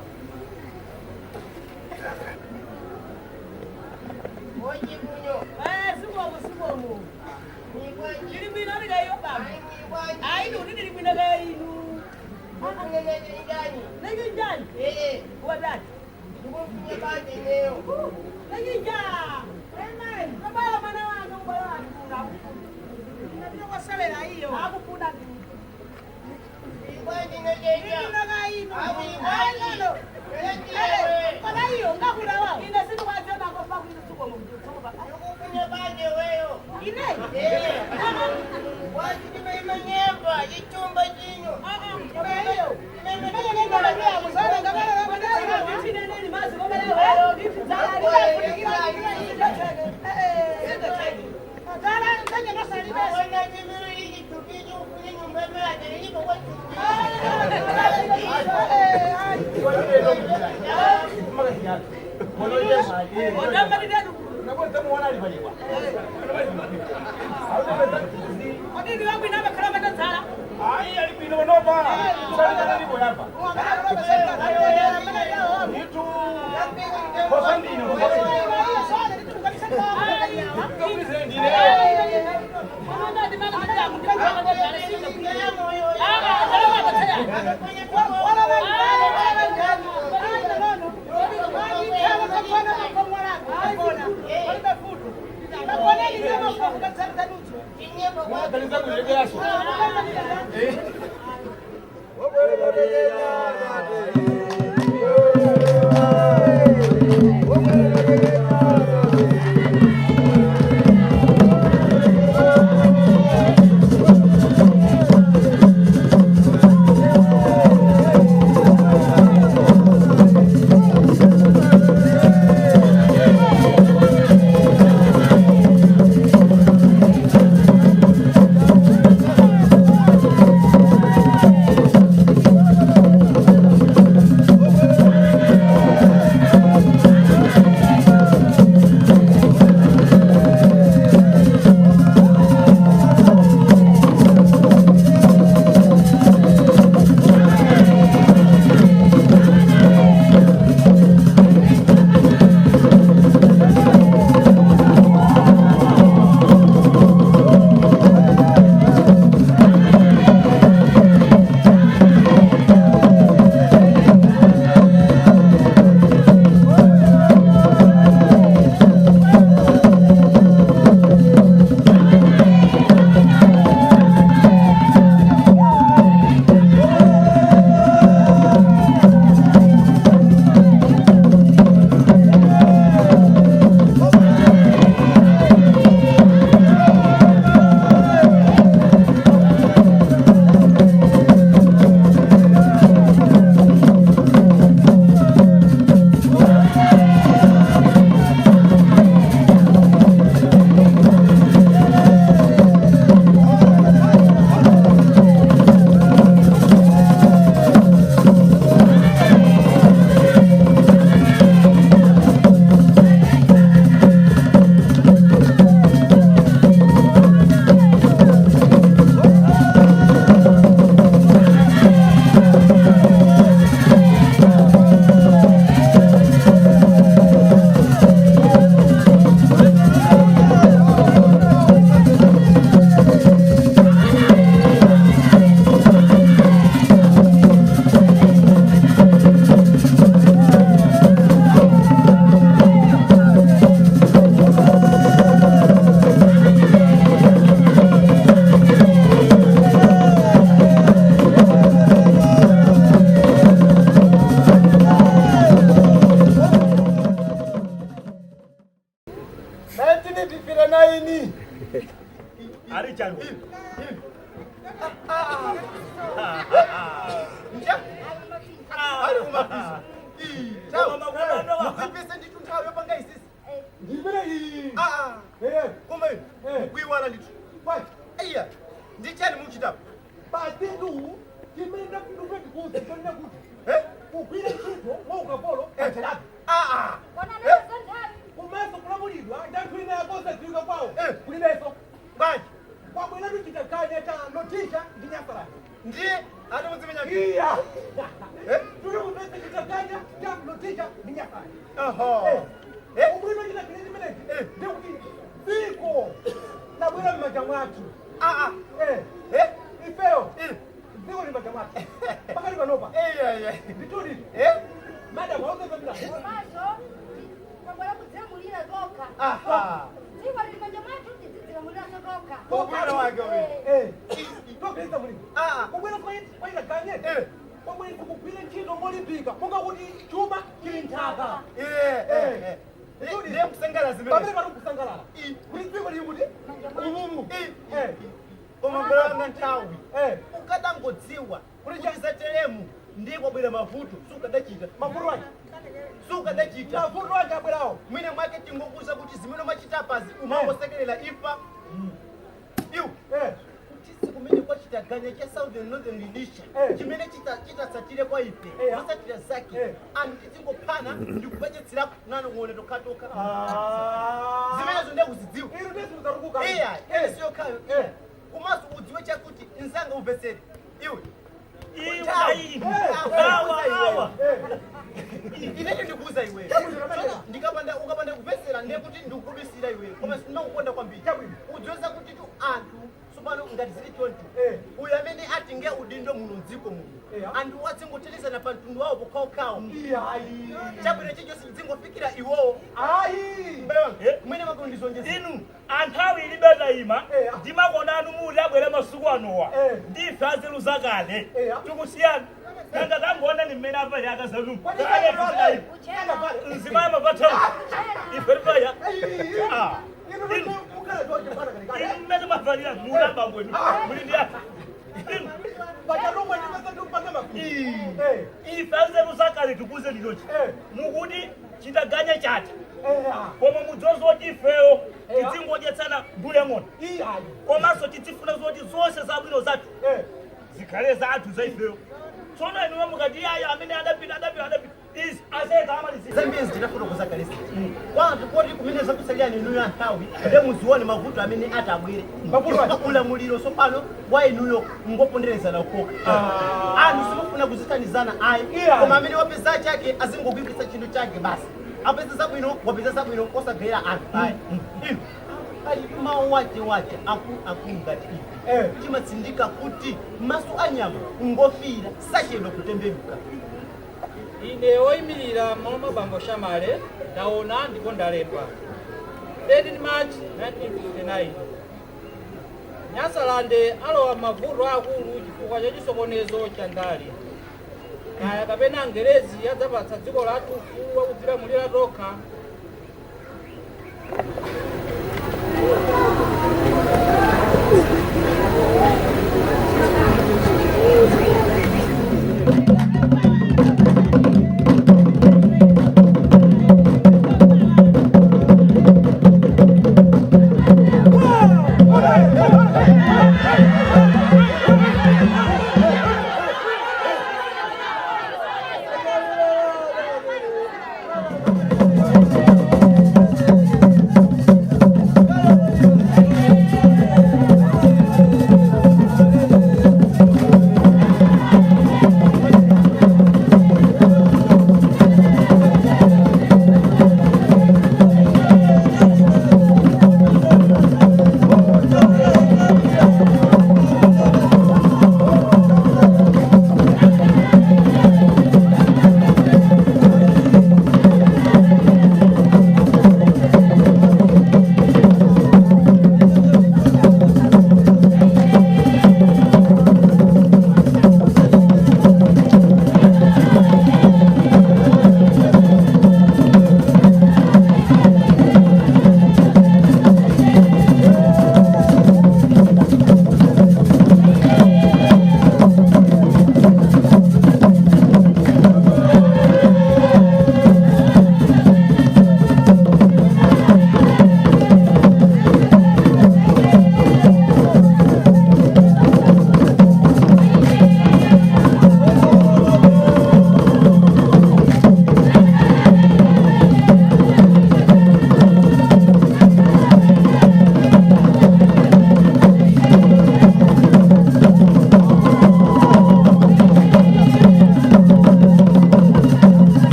Sikomo, sikomo. Ndili bwino likayo baba. Ayi, ndikuti ndili bwino kaya inu. Nechinjani? Wadati. Nechinja. Kabala mwana wanga ubala wanu akufuna. Ndinokoselera iyo. Akufuna. Ndili kaya inu. Ayi nono. Koma iyo ngakula wawo. Ine sindikwaziona kofa kuno sikomo. Ine? Ayi, ali bwino panopa, salekalipo yamba itu kosandino. Thank Nja? Ali kumapisa. Koma makono wa. Mukuipese ndithu nthawi yopanga isisi. Ndimene iyi. Ah, Eh, koma inu Eh. mukuiwala ndithu. bwanji. Iya, ndi chani muchitapo? Patetu chimene ndikufe ndikuti chonena kuti Eh? kugwira ntchito mwa ukapolo pachalapi. Ah, ah. Komanso kulamulidwa ndi anthu ena akosadziwika kwawo. Eh. Kulibenso. Bwanji. Kwabwera tuchitaganya cha Lothisha ndi Nyasaland. Ndiye ati muzimenya. Iya. Eh? Tuli kupesa chitaganya cha Lothisha ndi Nyasaland. Oho. Eh. Eh? Ubwino chitaganya chimenechi. Eh. Ndikuti dziko labwera m'manja mwathu. Ah, ah. Eh. Eh? Ifeyo. Eh. Dziko li m'manja mwathu. Pakati panopa. Eh, iya, iya. Ndituli. Eh? Madam, auze pamira. Aha. Ubwino wake uyu. Eh. Togeza mulimo. Ah, ah. Kubwera kwaita ganye. Eh. Kwabwera kugwira ntchito molimbika. Monga kuti chuma chili nthaka. Eh, eh, eh. Ndiye kusangalala zimene. Pamene pano kusangalala. Kuti dziko lili kuti umumu. Eh. Eh. Koma mbala wanga nthawi. Eh. Ukadangodziwa kuti zateremu ndiye kwabwera mavuto sukadachita. Mavuto ake. Sukadachita. Mavuto ake abwerawo. Mwina mwake tingokuza kuti zimene umachitapazi umangosekerera imfa. Iwe Eh. kutisi kumene kwachitaganya cha Southern Northern Rhodesia Eh. chimene chitatsatire kwa ife Eh. zotsatira zake Eh. anthu tizingophana ndikupachetsera nano ng'one tokhatokha Ah. zimenezo ndiye kuzidziwa. Inu ndiye simudzarukuka. Iya, Eh. siyo khayo. Eh. Komanso udziwe chakuti mzanga umvetsere iwe. Iwe Nthawi. ayi. Eh. Awa awa. Eh. Inecho ndikuuza iweyo. Tsono ndikapanda ukapanda kupesera ndiye kuti ndikukubisira iweyo, koma sindinakukonda kwambiri. Chabwino. Udziweza kuti tu anthu tsopano ngati zili choncho, Eh. uyu amene atinge udindo muno mdziko muno, Eh. anthu adzingotetezana pa mtundu wawo pokhawokhawo. Iyayi. Chabwino chilichonse chidzingofikira iwowo. Ayi. Mbale wanga, Eh. mwene mwake undizonjeza. Inu anthawi ilibe tayima. Eh. Ndimakona anu muli abwere masiku anowa. Eh. Ndife anzeru zakale. Eh. Tikusiyana. Nanga tangoona ni mmene avali akazanu. Kwani kale. Kale. Mzimayi mapathawu. Ife tipaya. Ah. Inu ndiye mukhala chonje pana kalikali. Inu mmene mwavalira muli abangwenu. Muli ndi atu. Inu Pacharumwa ndipesa ndikupanga mafuta. Eh. ife anzeru zakale tikuze ndichochi. Eh. Mukuti chitaganya chatha. Eh. Ah. Koma mudzozoti ifeyo Eh. tidzingodyetsana mbuli ng'ono. Iyayi. Komanso tidzifuna zoti zonse zabwino zathu Eh. zikhale zathu za ifeyo. Tsono inuyo mukati yaya amene adapita adapita adapita izi azeta amalizira. Zambiri zitinafotokoza kalesi kwanthu koti kumene zakusalirani inuyo anthawi nde muzione mavuto amene atabwere. Mavuto ati? Ulamuliro tsopano wa inuyo ngoponderezana kokha. Ah. Anthu simufuna kuzithandizana ayi, Iya. koma amene wapeza chake azingogwiritsa chinthu chake basi. Apeza zabwino wapeza zabwino, osagayira anthu ayi. Inu pali mawu wache wache akulu ngati ife Eh. chimatsindika kuti maso anyama ngofira sachedwa kutembenuka. Ine woyimirira m'malo mwa bambo Shamale ndaona ndipo ndalemba. 13 March 1959, Nyasalande alowa mavuto akulu chifukwa cha chisokonezo cha ndale. Kaya kapena Angerezi adzapatsa dziko lathu ufulu wakudzilamulira tokha. Hey!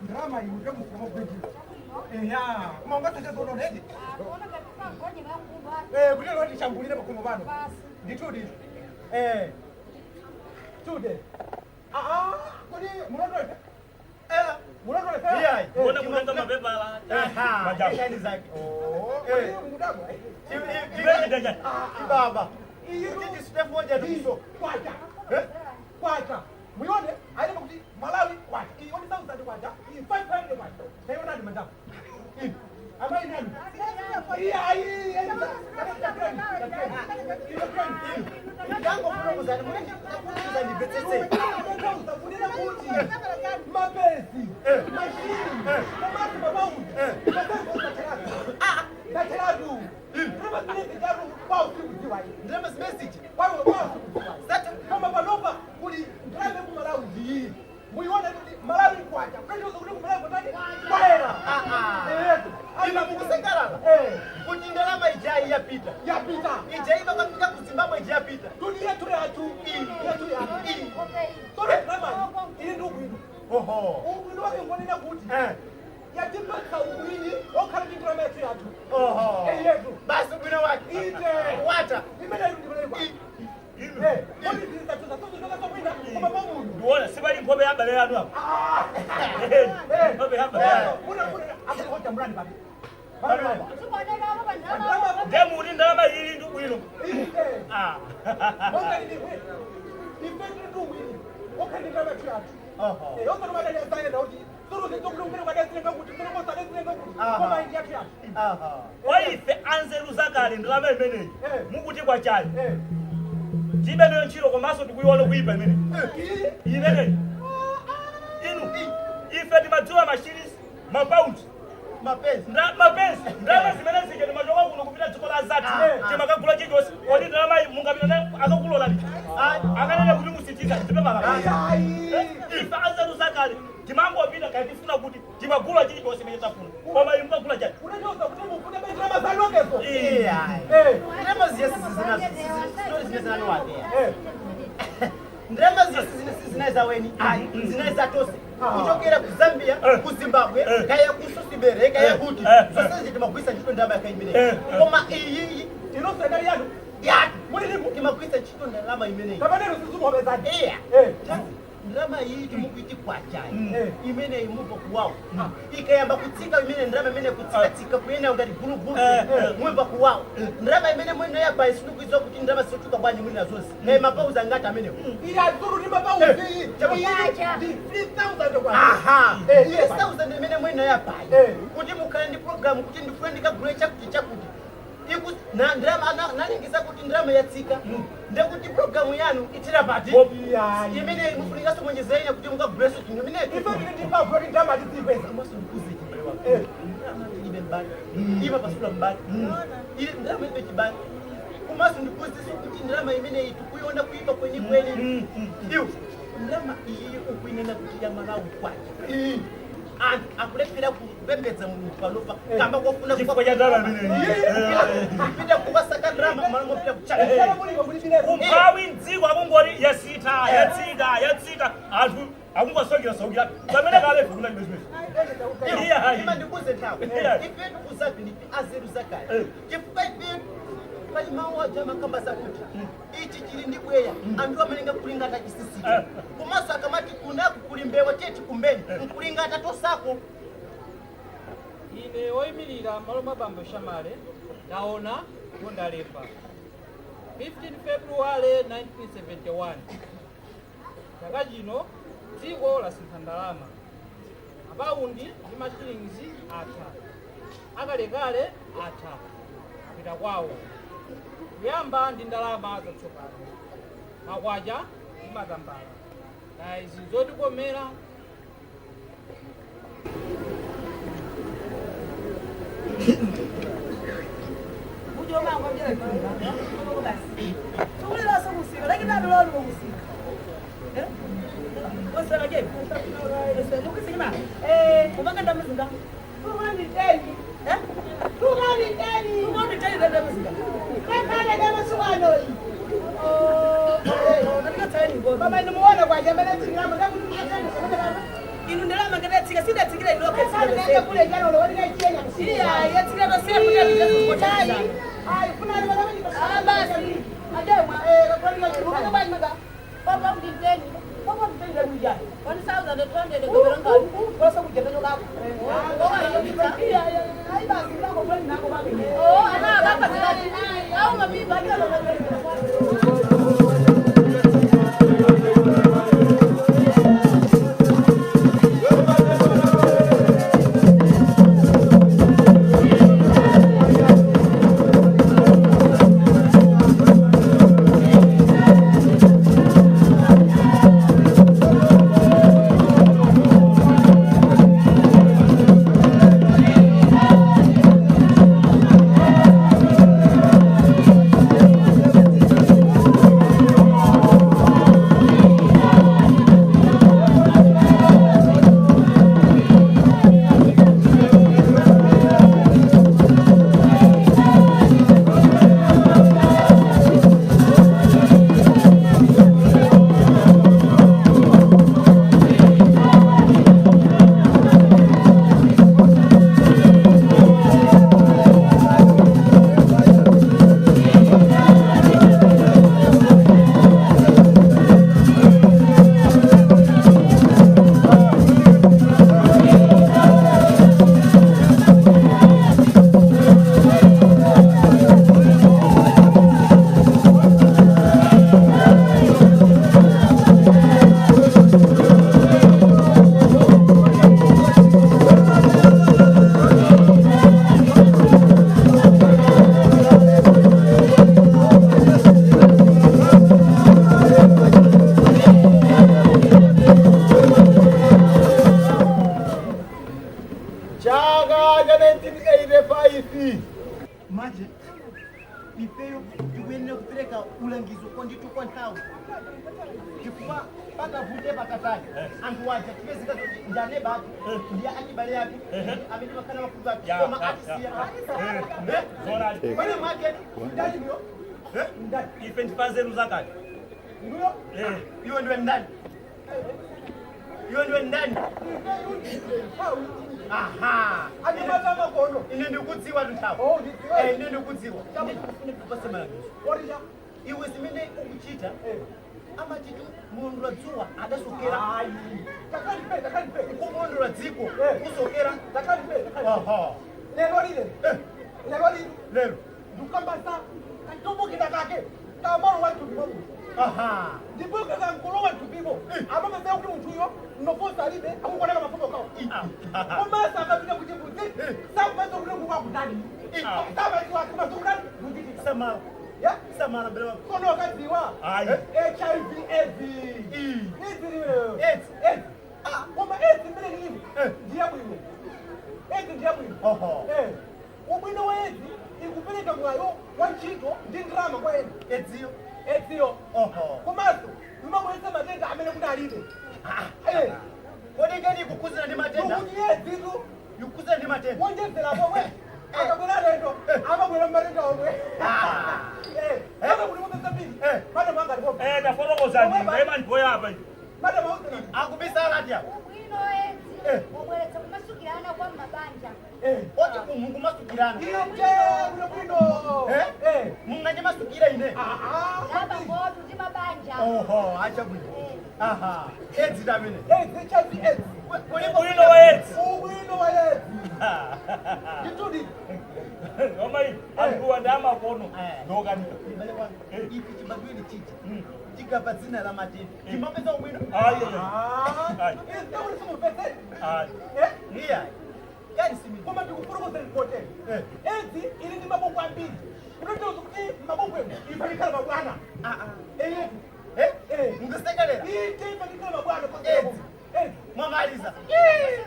Ndalama iyi ndomukomogwejira. Eya, koma ungasachazoononedi. Eh, kuti lero tishambulire pakomo pano. Ndithudi. Eh. Tude. Ah ah, kodi munotoleka? Eh, Munotoleka? Iyayi. Mbona mutenga mapepala? Aha, Majabu. nkhani zake. Oh, Eh. kodi mukudabwa? Chimene chani? Ibaba. Iyi Kuti tisitefoja tukuso. Kwacha. Eh? Kwacha. Muione, aine kuti Malawi kwacha. Iyi 1000 kwacha. Iyi 500 kwacha. Taionani mandapo. Iyi. Amai nani? Iyi ayi. Ndangofotokozani, munenge ndibvetsetse. Mapezi, mashini, kamati mabaundi, ndateratu, ndamazinezitatu kwausiuziwa Ndalama zimene kwausiuziwa koma panopa kuli ndalama ku Malawi ndiyi muiona kuti Malawi kwacha kutanthauza kuti ku Malawi kutani kwayera. Ah, ah. Eh, Inu mukusangalala Eh, kuti ndalama ijayi yapita. yapita Ijayi pakafika ku Zimbabwe ija yapita. tuni yathu yathu yathu yathu tsono ndalama ili ndi ubwino. Oho. Ubwino wake ngonena kuti Eh. yatipatsa ubwini okhala ndi ndalama yathu yathu. Oho. Yetu. Basi ubwino wake. Ite. Wata. Imene ili ndimene kwa. Inu. Eh, kodi zizathuza zozochoka zobwina koma pamuno. Ndiona sibali nkhope ya abale anu apa. Ah. Eh, nkhope ya abale anu. Muna muna akati murani papi. Papi. Ndiye mukuti ndalama ili ndi bwino. Ite. Ah. Monga lili we. Ife tili ndi ubwini okhala ndi ndalama yathu yathu. Oho. Eh, osati madali azayenda kuti zoluze zokulungire kwadazilenga kuti mene kosadazilenga kuti Aha. koma indi yathu yathu. Aha. Kwa ife anzeru zakale ndalama imeneyi. Eh. Mukuti kwachayi. Eh. Tibeneyo ntchito komanso tikuiona kuipa imeneyi. Iyi. Imeneyi. Inu. Ife timadziwa mashilisi, mapaundi. Mapezi. Mapezi ndalama zimene zija timachoka kuno kupita dziko la zathu timakagula chilichonse. Kodi ndalama iyi mungapita nayo akakulola liti? Akanene kuti musinthiza zipepala. Iyayi. Ife anzeru zakale timangopita kaya tifuna kuti timagula chilichonse chimene tafuna, koma inu mukagula chani? Unatoza kuti mufune ndalama zalokezo. Iyayi. Eh. Ndalama ziya sizinazino zimene wake. Eh. Ndalama ziya sizina zaweni. Zina zatose. Kuchokera ku Zambia, ku Zimbabwe, kaya ku Sosibere, kaya kuti. Zonse timagwisa ntchito ndalama yake imeneyi. Koma iyi Inonso idali yanu. yathu. Timagwisa ntchito ndalama imeneyi. Kapanero sizumuhopezani. Iya. Eh. Ndalama iyi timukuiti kwachayi Eh. imene imubva kuwawa ikayamba kutsika imene ndalama imene kutsikatsika kuyenda ngati gulugulu mubva kuwawa ndalama imene mwene yabayi sinikuiziwa kuti ndalama sizochuka bwanji mwini nazonse naye mapauzi angati amenewo. Ili azuru ndi mapauzi. Iyi ndi 3000 kwa. Aha. Eh, iye. 3000 imene mwene yabayi Eh. kuti mukhale ndi programu kuti ndifune ndikagule chakuti chakuti Iku- na ndalama nalengeza kuti ndalama yatsika ndekuti programu yanu ithira pati Iyayi. imene mufunikanso mwonjezera ina kuti mukagulenso chinthu imeneyo. Ife tili ndi mphamvu yoti ndalama tizipeza. Eh. Ibe mbali. Iba pasula mbali. Ile ndalama ibe chibali. Komanso ndikuziso kuti ndalama imene tikuiona kuipa kwenye kweni. Iwo ndalama iyi ukuinena kuti ya Malawi kwacha. Anthu akulephera kupembedza Mulungu panopa kamba kofuna Chifukwa cha ndalama imeneyi. kupita kukasaka ndalama malo mopita kuchaka. Ndalama mulipo mulibilepo. Kumphawi mdziko akungoti yasitha, yatsika, yatsika, anthu akungosokera sokera pamene kale ife kunalibe zimene. Iya. Ima ndikuze nthawi. Iya. Ife tikuzapi ndife azeru zakale. Chifukwa ife pali mawu aja amakamba zakuti ichi chili ndi bweya anthu amalenga kulingata chisisita komanso akamati kunaku kuli mbewa tiye tikumbeni nkulingata tosako. Ine woyimirira m'malo mwa bambo Shamale ndaona ndipo ndalemba 15 Februwale 1971 chaka chino dziko lasintha ndalama, mapaundi ndi mashilingizi atha, akalekale atha apita kwawo, kuyamba ndi ndalama zatsopano, makwacha ndi matambala. Na izi zotikomera. Baba, nimuona kwa jamani, Inu ndalama ngatatsika sidatsikira inokhetsikira iya yatsikira tosefu. Basi ademwa papa mnditeni papa mnditeni kuja 1200 goberangani kosa kuja tanyokako. Ai basi ndako kwani nako babi. Oh ana kapa zikati au mabiba. Chaka cha 1985. Manje ifeyo tikuyenera kupereka ulangizo kwanditu kwa nthawi chifukwa pakavute pakatali anthu aja tipezeka kuti ndi aneba athu, ndi achibale athu amene makhala mafuko athu, koma atisiya. Zonali. Mwene mwake Ndani Eh? Ndani. Ife ndifanzeru zakale. Ndiyo. Eh. Iwe ndiwe ndani? Iwe ndiwe ndani? Aha. Anyamata makono. Ine ndikudziwa nthawi. Oh, ndidziwa. Eh, ine ndikudziwa. Ndikufuna kupasa malangizo. Orija. Iwe zimene ukuchita Eh. amatitu mulondola dzuwa adasokera. Ayi. Takalipe, takalipe. Kumulondola dziko Eh. kusokera. Takalipe, takalipe. Aha. Lero lile. Eh. Lero lile. Lero. Ndikukambasa katombokera kake. Kamalo wa mthupi Aha. ndipo kakamkolo wa mthupipo. Amapezeka kuti munthuyo mnofosa alibe akukoneka mafupa kawo. Komanso akapita kuchimbudzi sakupeza kuti kukakutani. Samadziwa kumaso kutani kuchitika. Samala. Ya? Samala mbele wako. Kono akadziwa. Ayi. HIV AIDS. AIDS liyo. AIDS. AIDS. Ah, koma AIDS mbele lili. Eh. Ndiye bwino. AIDS ndiye bwino. Oho. Eh. Ubwino wa AIDS ikupereka mwayo wa ntchito ndi ndalama kwa ena. Edziyo. AIDS yo. Oho. Komanso imabweretsa matenda amene kuti alibe. Eh. Kodi ngeni ikukuzira ndi matenda? Kuti AIDS tu Ikukuzira ndi matenda. wonjezera pomwe. Akabwera lendo, amabwera matenda omwe. Ah. Eh. Aka kuti mupeza mbiri. Eh. Madam anga alipo. Eh, tafotokozani ndayima ndipoyapa ine. Madam auze. Akubisa alati apo. Ubwino edzi Eh. wabweretsa kumasukirana kwa mabanja. Eh. Oti kumungu masukirana. Ije bwino bwino. Eh? Eh. Munganje masukira ine. Ah ah. Laba ngotu ndi mabanja. Oho, acha bwino. Aha. Edzi tamene. AIDS, HIV AIDS. Ubwino wa AIDS. Ubwino wa AIDS. Nditudi. Koma ine anthuwa ndi amakono Eh. ndokanika. Mbele wanu. Eh. Ipi chibadwini chichi. Chikapa dzina la matenda. Chimapeza ubwino. Ayi. Ah. Ayi. Izi kuti simupeze. Ayi. Eh? Iya. Yani simi. Koma ndikufurukuza ndikote. Eh. AIDS ili ndi mabungwe ambiri. Kunotoza kuti mabungwe ifanikhala mabwana. Ah ah. Eh. Eh? Eh. Mungasekalera. Ije ifanikhala mabwana. AIDS. AIDS. Mwamaliza.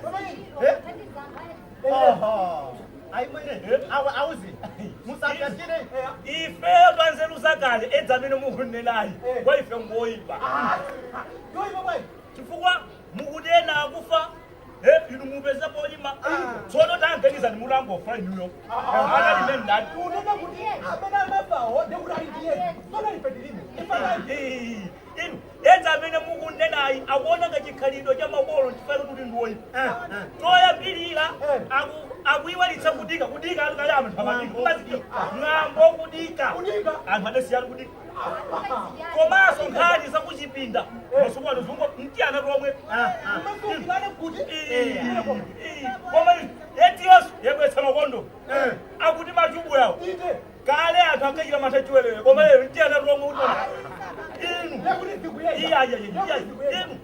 Mama yini? Eh? Kuthandiza anthu Oho. Ayi mwene. Eh? Awa auzi. Musakatire. Ife twanzeru zakale edzi amene mukunenayi Eh. kwa ife ngoyipa. Ah. Yoyipa bwanji. Chifukwa mukutena akufa eh, inu mupeza polima tsono tanganizani mulangofa inuyo analime ndani. Unena kuti amene amafawo ndekuti ali ndiye. Sona ife tilibe. Ife Eh, Inu edzi amene mukunenayi akuonanga chikhalidwe cha makolo chifukwa kuti ndiwoyipa. Toyambirira akuiwalitsa kudika kudika atu kale anthu amadika umazidziwa mwambo kudika Kudika. anthu adasiyana kudika komanso nkhani zakuchipinda masuku ano zungo mtiyana tomwe. Umasungilane kuti. Koma etiyonso yebwetsa makondo akuti machubu yawo. Ite. Kale anthu ankachita mantha chiwerere koma lero mtiyana tomwe kuti inu Nekuti zikuyenda. Iya, iya, iya, iya. Inu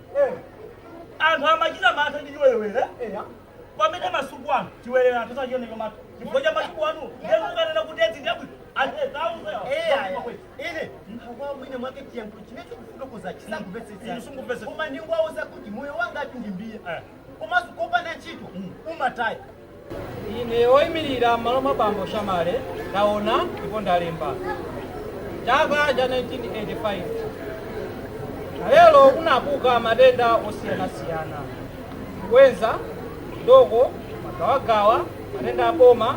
anthu amachita mantha ndi chiwerewere pamene masuku ano chiwerere anthu sachioneka mantha chifukwa cha machubu anu ndekukanena kuti edzi ndiyabwino anthu ezauza. Ine nkhawa mwine mwake chiyankhulo chimene chikufotokoza chisakumvetsetsa. Inu simukumvetsetsa. Koma ndingwauza kuti moyo wanga ati ndi mbiya Eh. komanso kopanda ntchito umataya. Ine oyimirira m'malo mwa bambo Shamale ndaona ndipo ndalemba. Chaka cha 1985 kalelo kunabuka matenda osiyanasiyana: kwenza ndoko, magawagawa, matenda aboma,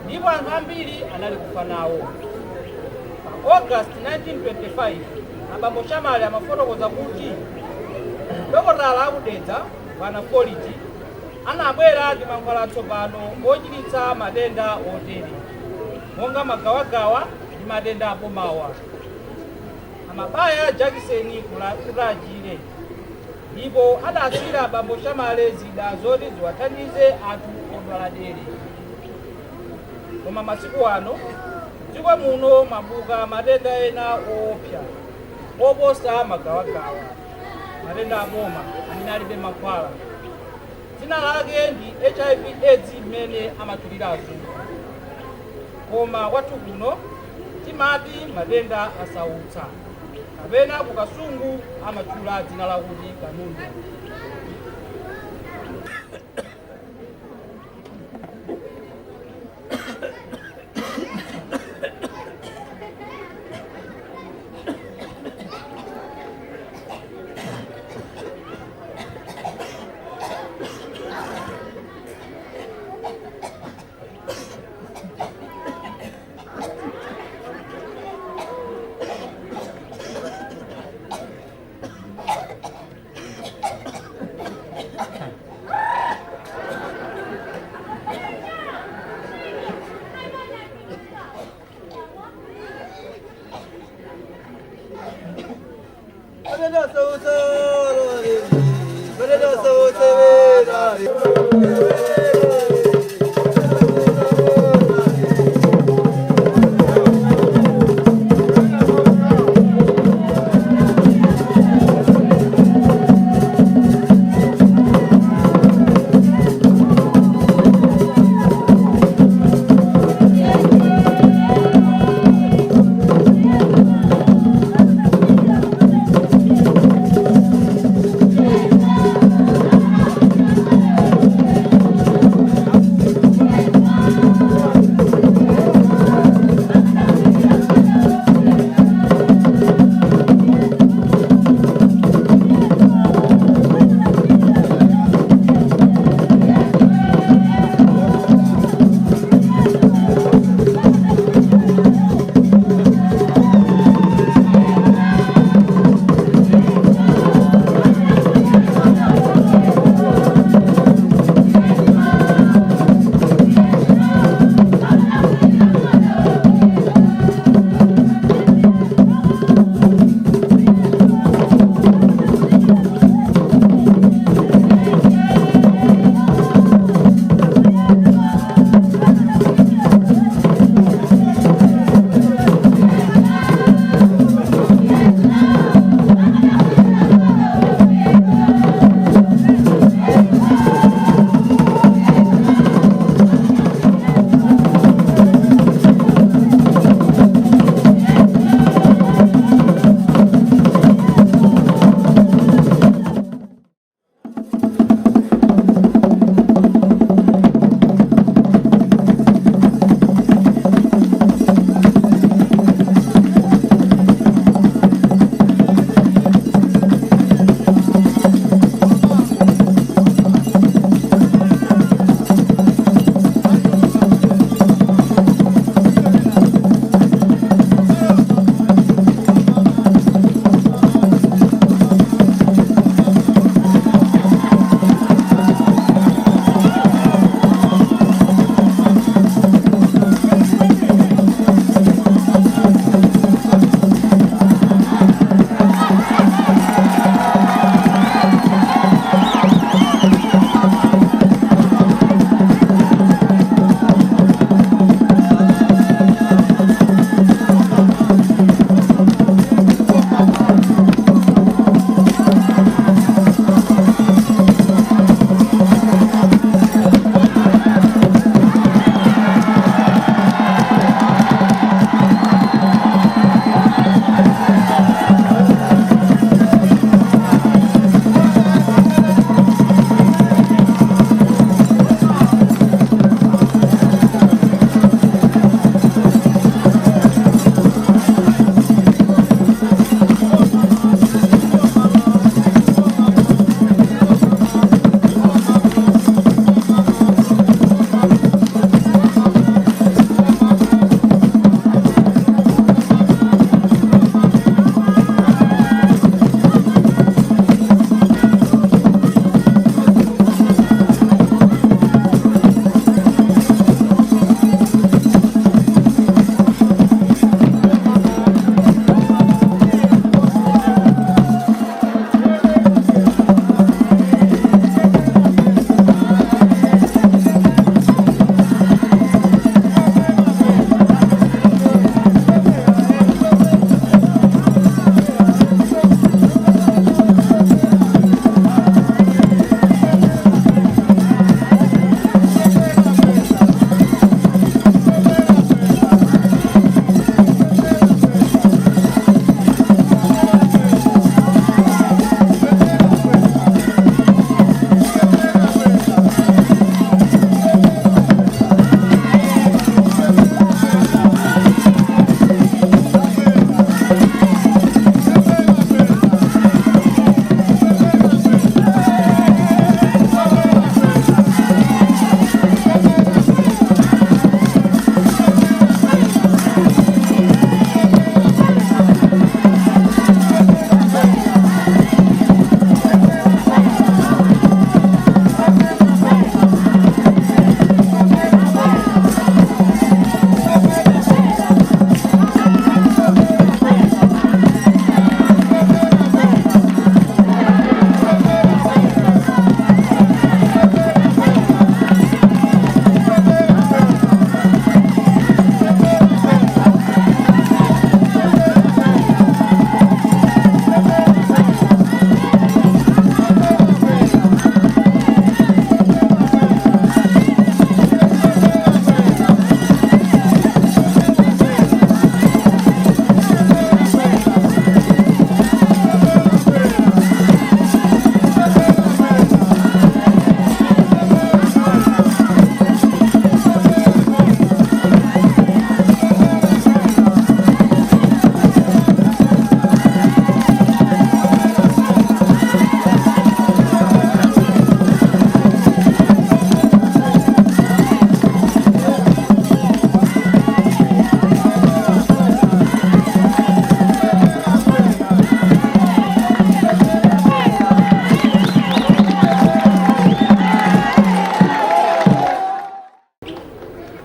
ndipo anthu ambiri anali kufa nawo. Pa August 1925 abambo Shamale amafotokoza kuti dokotala akudedza bwana Foliti anabwera ndi mankhwala atsopano ochiritsa matenda otere monga magawagawa ndi matenda abomawa. Amabaya jakiseni kuti achire, ndipo adasiyira bambo Shamale zida zoti ziwathandize anthu odwala dere. Koma masiku ano dziko muno mabuka matenda ena oopsa oposa magawagawa, matenda aboma amene alibe mankhwala. Dzina lake ndi HIV AIDS mmene amatchulira azungu, koma kwathu kuno timati matenda asautsa, kapena ku Kasungu amatchula dzina lakuti kanundu. Thank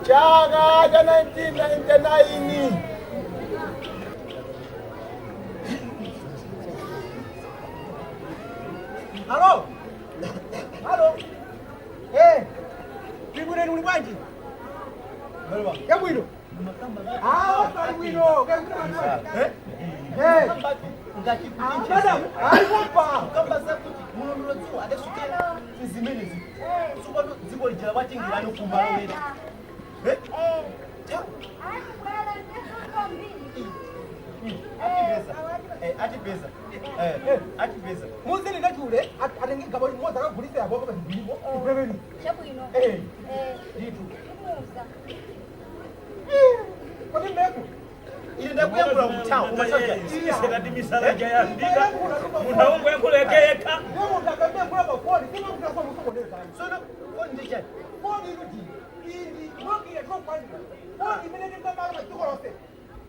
Chaka cha 1999. Halo? Halo? Eh. Tibwino uli bwanji? Ya bwino. Ah, pali bwino. Eh? Eh. Ngati Madam, alipopa. kamba zakuti mulondolodziwa adasukira zimenezi tsopano dziko lija watingirani kumbalowera. Atipeza, atipeza. Muzili nachule atenge gabo limodzi akagulitsa yabo pa ndimo. Ipreveni. Chabwino. Eh. Eh. Nditu. Tumuza. Kodi mbeku? Ine ndakuyankhula kuthawa koma chacha. Isekati misala jayambika munthu aungoyankhula yekha. Ndiye munthu kula pa foni, sima munthu akwa musokoneza. Tsono foni ndi chani? Foni ikuti iyi Nokia 12.1. Foni imene ndingamala madziko lonse.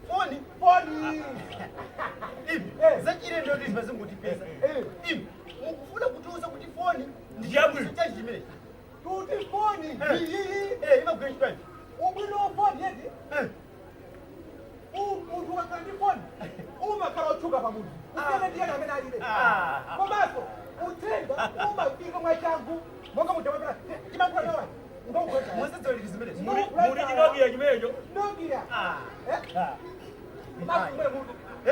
Foni Foni. ivi zachilendo ndi zimazingotipeza. Ivi mukufuna kutiuza kuti foni Ndi chabwino. chachi chimene Tuti foni iyi imagwira chipani. Ubwino wa foni yeti. Munthu ukakhala ndi foni umakhala otchuka pamuzi. Usiyana ndi ena amene alibe. Komanso uthenga umafika mwachangu monga munthu amapita timankhula nawa. Muzidziwaliri zimenezi. Muli chinokiya chimenecho. Nokia.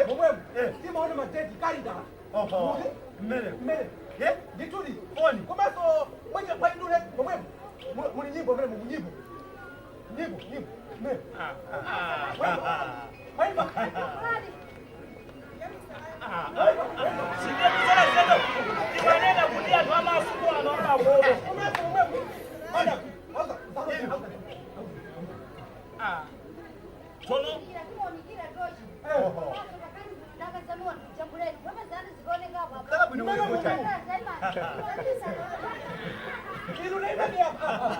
Momwemo timaona madeti kalendala. Oho. Mmene. Mmene. Ndituli. Foni. Komanso mwaindule momwemo muli nyimbo mmene mu nyimbo. Nyimbo, nyimbo. Mmene. Mwaimba. Sindemisala zeto timanena kuti anthu amasuku ano amakono. Komanso momwemo. Madam, auza, auza. Tsono Kala bwino muli kocha. Inu naimani apa.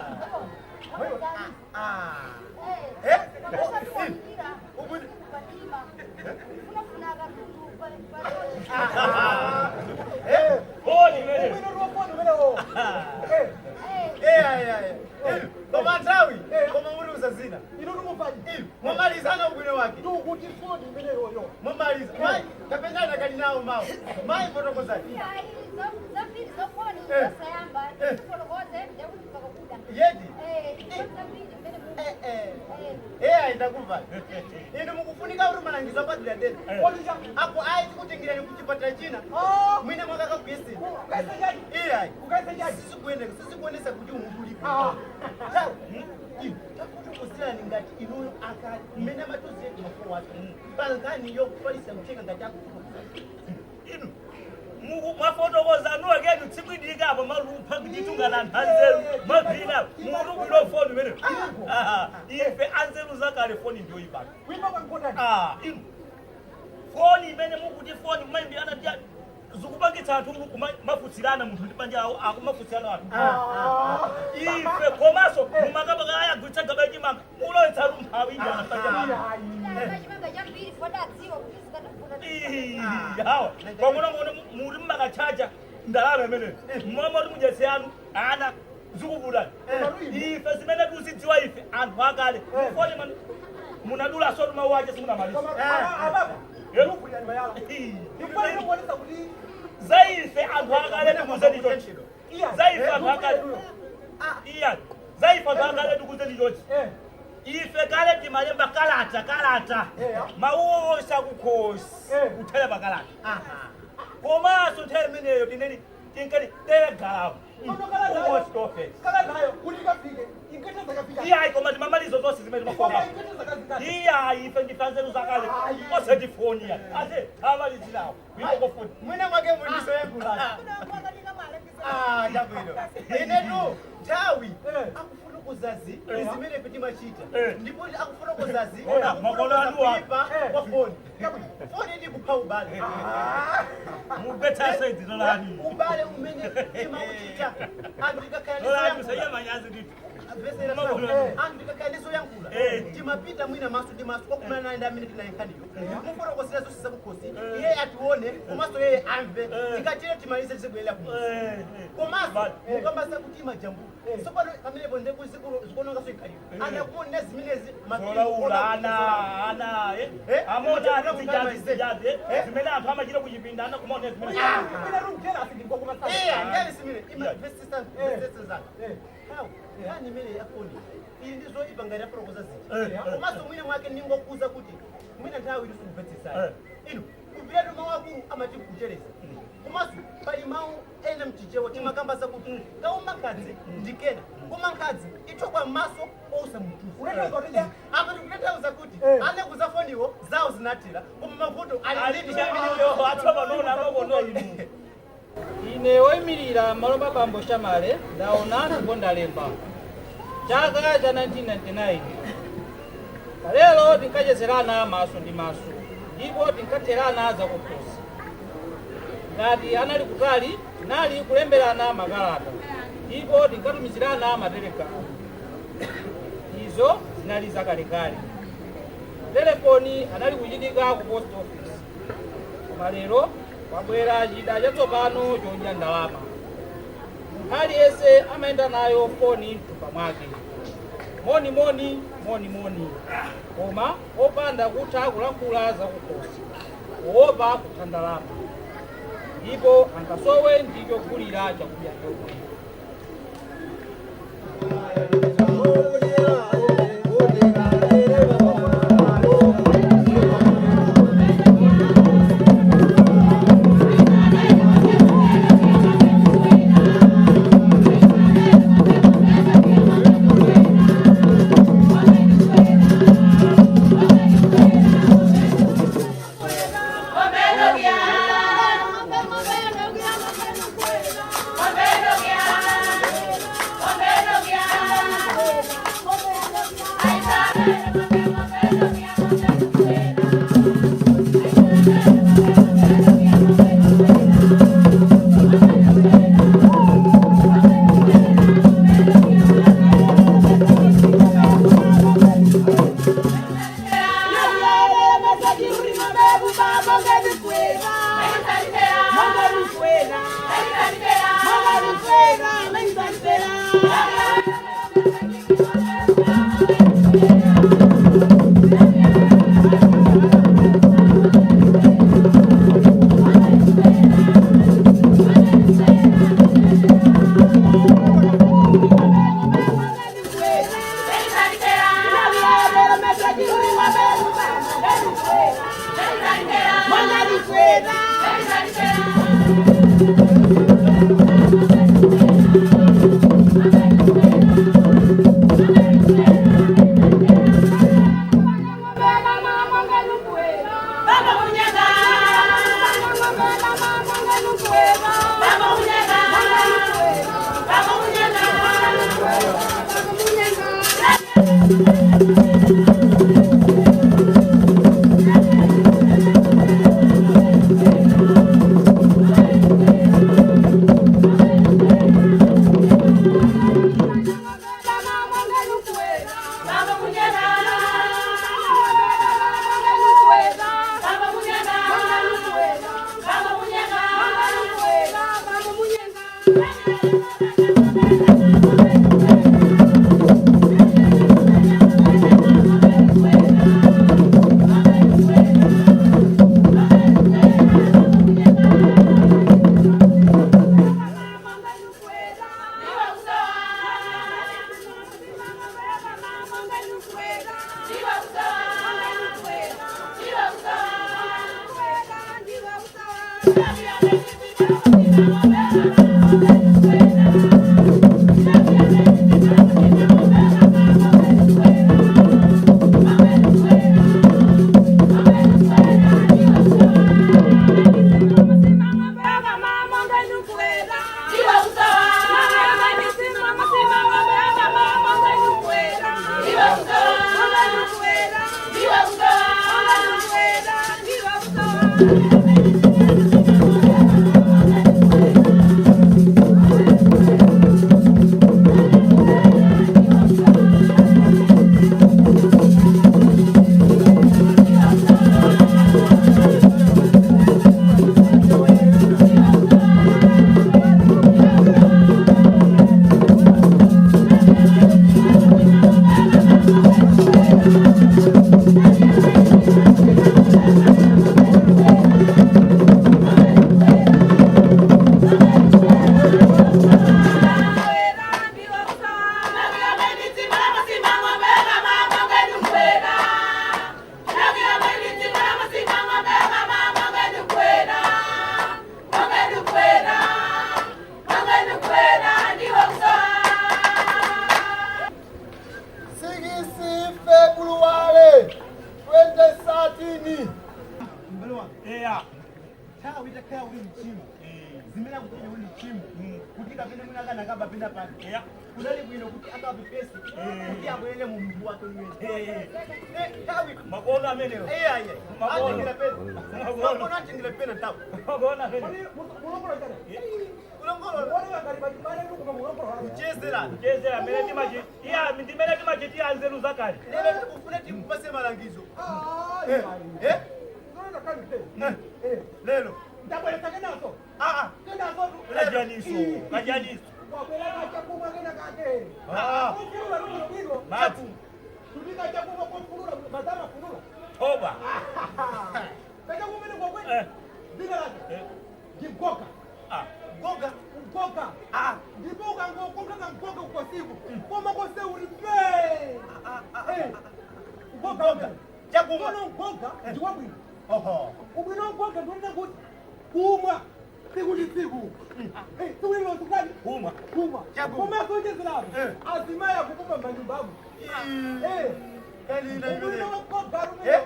Foni imene. Ubwino wa foni umenewo. Koma nthawi koma mutiuza zina. Inu tumufanyi. Mwamalizana ubwino wake. Tukuti foni imeneyoyo. Mwamaliza. Mayi kapena kali nawo mawu. Mayi fotokozani. Yeti. Ndakumva. Inu mukufunika kuti malangizo apadera dera. Apo ayi tikutengerani kuchipatala china. Mwina mwakakagwese. Ukaise chani? Iyayi. Ukaise chani? Sizikuendesa kuti umunthu ulipo. Takuti ngati inuyo akali mmene amatuziye makolo ake. Pankhani yokufalisa mthenga ngati akufotokoza. Inu mwafotokoza anu akenu tsikwidika apo malupha kutitungana anthu anzeru magwina mutu bwino foni imene. Ife anzeru zakale foni ndiyoyibaka. Kuimba kwa mkondani. Inu foni imene mukuti foni mumayimbirana ndi zikupangitsa anthu kumafutsirana munthu ndi banja awo akumafutsirana anthu. Ife komanso mumakabaka ayagulitsa gaba chimanga mulowetsa lumphawi injala banja manu. Hawa pang'ono muri mumakachaja ndalama imeneyo mmamoti mudyetse anu ana zikuvutani. Ife zimene tikuzidziwa ife anthu akale mufoni manu munadula sotu mawu ache simunamaliza. Ababa. Ufulira mayala. Ndifuna kuonesa kuti Za ife anthu akale tikuzeni chonchi. Za ife anthu akale. Iya. Za ife anthu akale tikuzeni chonchi. Ife kale timalemba kalata kalata. Mawuwo onse akukhosi kuthera pakalata. Komanso nthawi imeneyo tineni tinkati telegalamu. Post office. Kalatayo kuti ikafike inkatha zakafika. Iyayi koma timamalizo zonse zimene Koma timafuna. inkatha zakafika. Iyayi ife ndife anzeru zakale. Osati foni ya. Ase tamalizirawo. Kuiko foni. Mwina mwake mundisoyankhulani. Chabwino. Inetu nthawi akufotokozazi zimene timachita. Ndipo akufotokozazi Makolo anu kuipa kwa foni. Foni ndi kupha ubale. Mubetha saidi lolani. Ubale umene timauchita. Anthu tikakhala Lolani ndi usaiye manyazi ndithu. Mvesera anthu tikakhala ndi zoyankhula timapita mwina maso ndi maso kwakumana naye ndi amene tinayankhaniyo mufotokozera zonse zakukhosi iye atione komanso iye amve tikatero timalize tizibwerera kumuzi komanso mukambasa kuti imajambula tsopano pamenepo ndekuzikonongaso ikhaliro anakuona zimenezi Zolaula ana ana amona ana zijazi zijazi zimene anthu amachita kuchipinda ana kumaona zimene Iya, ngani simile imavesesa zanga yani imene yafoni ili ndizoipa ngati yafotokoza zija komanso mwina mwake ningokuza kuti mwina nthawi ili sikumvetsesana inu kupiratu mawu akulu amati kuchereza komanso pali mawu ena mchichewa timakambasa kuti kauma nkhadzi ndikena koma nkhadzi ithokwa m'maso ousamutuza apa tikutanthauza kuti anakuza foniwo zawo zinathera koma mavuto ali ndi atsopanoona amakono inu Ine woyimirira m'malo mwa bambo Shamale ndaona ndipo ndalemba. Chaka cha 1999 kalelo tinkachezerana maso ndi maso ndipo tinkatherana zakukhosi. Ngati anali kutali tinali kulemberana makalata ndipo tinkatumizirana matelegalamu. Izo zinali zakalekale. Matelefoni anali kuchitika ku post office. Koma lero kwabwera chida chatsopano chodya ndalama. Aliyense amayenda nayo foni mthumba mwake. Moni moni moni moni koma opanda kutha kulankhula zakukhosi kuopa kutha ndalama ndipo angasowe ndi chogulira chakudya chomwe. Thank you. 1913. Mbale wanga. Eya. Nthawi itakhala kuti mchimo zimene akutonya kuti mchimo kuti kapene mwina akanakaba pena pake Eya. kunali bwino kuti akapepese kuti abwerere mu munthu wake mwene. Nthawi Makono amenewo. eyaye Makono. atengera pena. Makono. Makono atengera pena nthawi. Makono amenewo. Kulongolola kuchezerana. Chezera amene timachi iya ndimene timachitira anzeru zakale. Lero tikufuna tikupase malangizo. Eh? Lero. Ndabweresa kenaso. Ah Kenaso. Kajaniso. Kajaniso. Wabwereka chakumwa kena kake. Ah. Kufulula luno bwino. Madzi. Tulika chakumwa kufulula mazama fulula. Toba. Kachakumwa ni kwa kweli. Eh. Dzina lake. Eh. Ndigoka. Ah. Goga. Mgoka. Ah. Ndipo ukangokumtaka mgoka kwa siku. Koma kose uli pe. Eh. Mgoka. Chakumwa. Kono mgoka ndi wabwino. Oho. Ubwino mgoka ndionena kuti kumwa tsiku ndi tsiku. Eh, tsiku lililonse kutani? Kumwa. Kumwa. Chakumwa. Komanso onjezerapo. Eh. Azimayi akupuma m'manyumbamo. Eh. Kalina Ubwino imene. mgoka rumene. Eh.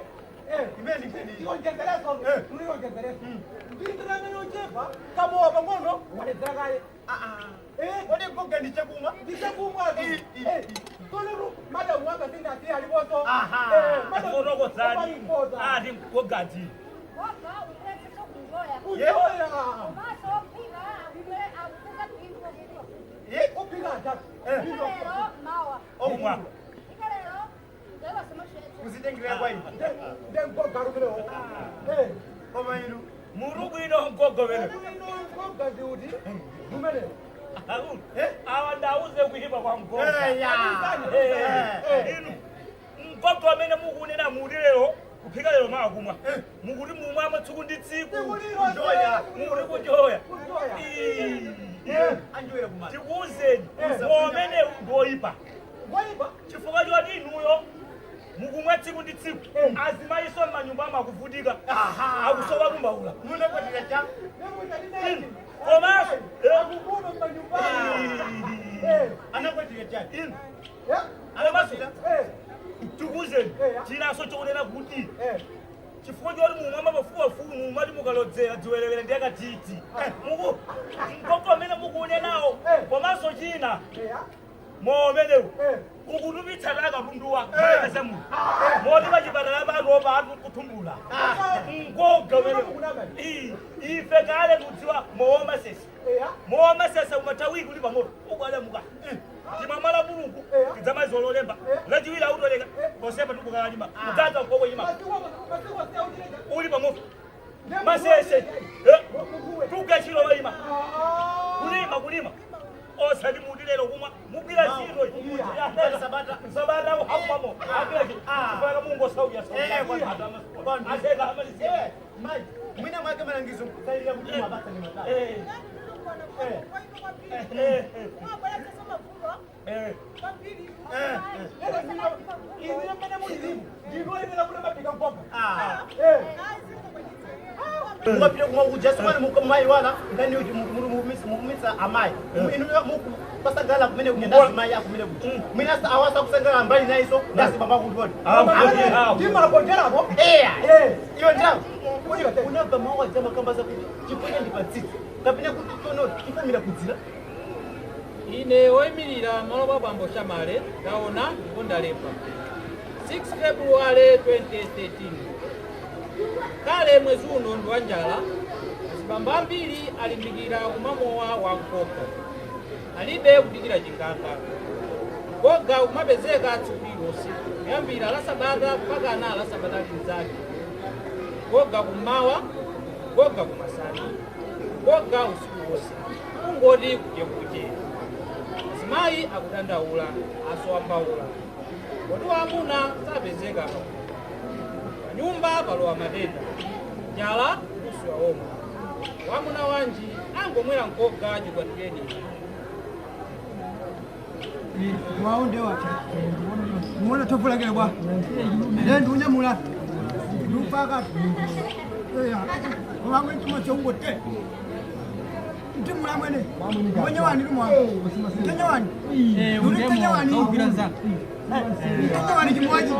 Eh. Imene imene. Tionjezereso. Eh. Tulionjezereso. Ndindiramene ochepa kamowa pang'ono waledzera kaye. Ah ah. Eh. Kodi goga ndi chakumwa? Ndichakumwa. I, i, Eh. i. Tsono madamu wanga sindasiya aliponso. Aha. Eh, madamu- Fotokozani. Opanikoza. Ati mgogaji. Goga ukuletsa kunjoya. Kunjoya. Komanso ophika akupeza phindu okuwa. Eh. Ophika atatu. Eh. Ikalero mawa. Kumwa. Ikalero ndeba somashethe. Kuzitengera kwa ine. Ndengoga rumirewo. Eh. Koma inu. Muru bwino mgogo wene. Ubwino mgoga ndiuti rumerewo. Akulu. Eh? Awa ndauze kuyipa kwa mgogo. Eh ya. Eh. Inu. Mgogo amene mukunena muti lero kuphika lero mawa kumwa. Mukuti mumwa amatsuku ndi tsiku. Kunjoya. Mukuti kunjoya. Kunjoya. Ii. Anjoya kumala. Tikuwuzeni. Momene ndoyipa. Ngoyipa. Chifukwa choti inuyo mukumwa tsiku ndi tsiku azimayiso m'manyumba amakuvutika Aha. akusowa kumbaula. Munakwatira cha. Komanso. Akupuma m'manyumbamo. Eh. Anakwatira cha. Inu. Eh. Komanso Eh. tikuwuzeni Eh. chinaso chokunena kuti Eh. chifukwa choti mumwa mapafuwafumu mumati mukalodzera dziwerewere ndi akatiti muku mgogo amene mukuunenawo Eh. komanso china Eh. momenewu Eh. ukutupitsa takatunduwa maepesa munthu moti pachipatala panopa atikutumbula mgoga umenewu ife kale kudziwa mooma sese Eh. mooma sese umathawiki uli pamoto ukwalemuka timamala mulungu tidzamazololemba lachiwiri autoleka posepa tikukalima kudzaza kukokoyima Masiku asiya uli pamoto masese tugachiro malima kulima kulima osati muti lero kumwa mugwira ntchito Sabata. sabata haumamo agwira chifukwa mungu osauya Eh, kwanu. aseka amalizia Eh, mayi. Mwina mwake malangizo kusalira kuti mwabasa ni matatu. Eh, eh, eh. Ine mmene mulilimu ndinoyenera kuti mapika mgoga. Ah. Eh. Mukapita kumwa kuja simani mumayiwala ngani kuti mukumisa amayi. Inu mukupasangala kumene kuja ndazi mayi akumene kuja. Mwina awasa kusangala mbali nayiso ndazi baba kutoni. Ah, Ndimalakonderako. Eh. Eh. Iyo ndawo. Unabva mawu adzama kamba zakuti chiponya ndi patsitsi. Kapena kuti tono chifumira kudzira. Ine woyimirira malo pa bambo Shamale ndaona ndipo ndalemba 6 February 2013. Kale mwezi uno ndi wanjala, azibambo ambiri alimbikira kumamowa wa mkoka alibe kudikira chinganga. Goga kumapezeka tsiku lililonse kuyambira la sabata mpakana la sabata linzake. Goga kummawa, goga kumasana, goga usiku wonse, kungoti kuchekuche. Azimayi akudandaula asowambaula kodi wamuna sapezeka panyumba palowa matenda njala kusiwa omwe wamuna wanji angomwera mkoga chikwatireni. Waonde wacha muona tofulakile kwa nde ndiunyamula ndiupaka eya wamwe chimo chongote ndimula mwene mwenye wani lumwa tenya wani uli tenya wani tenya wani chimwaji.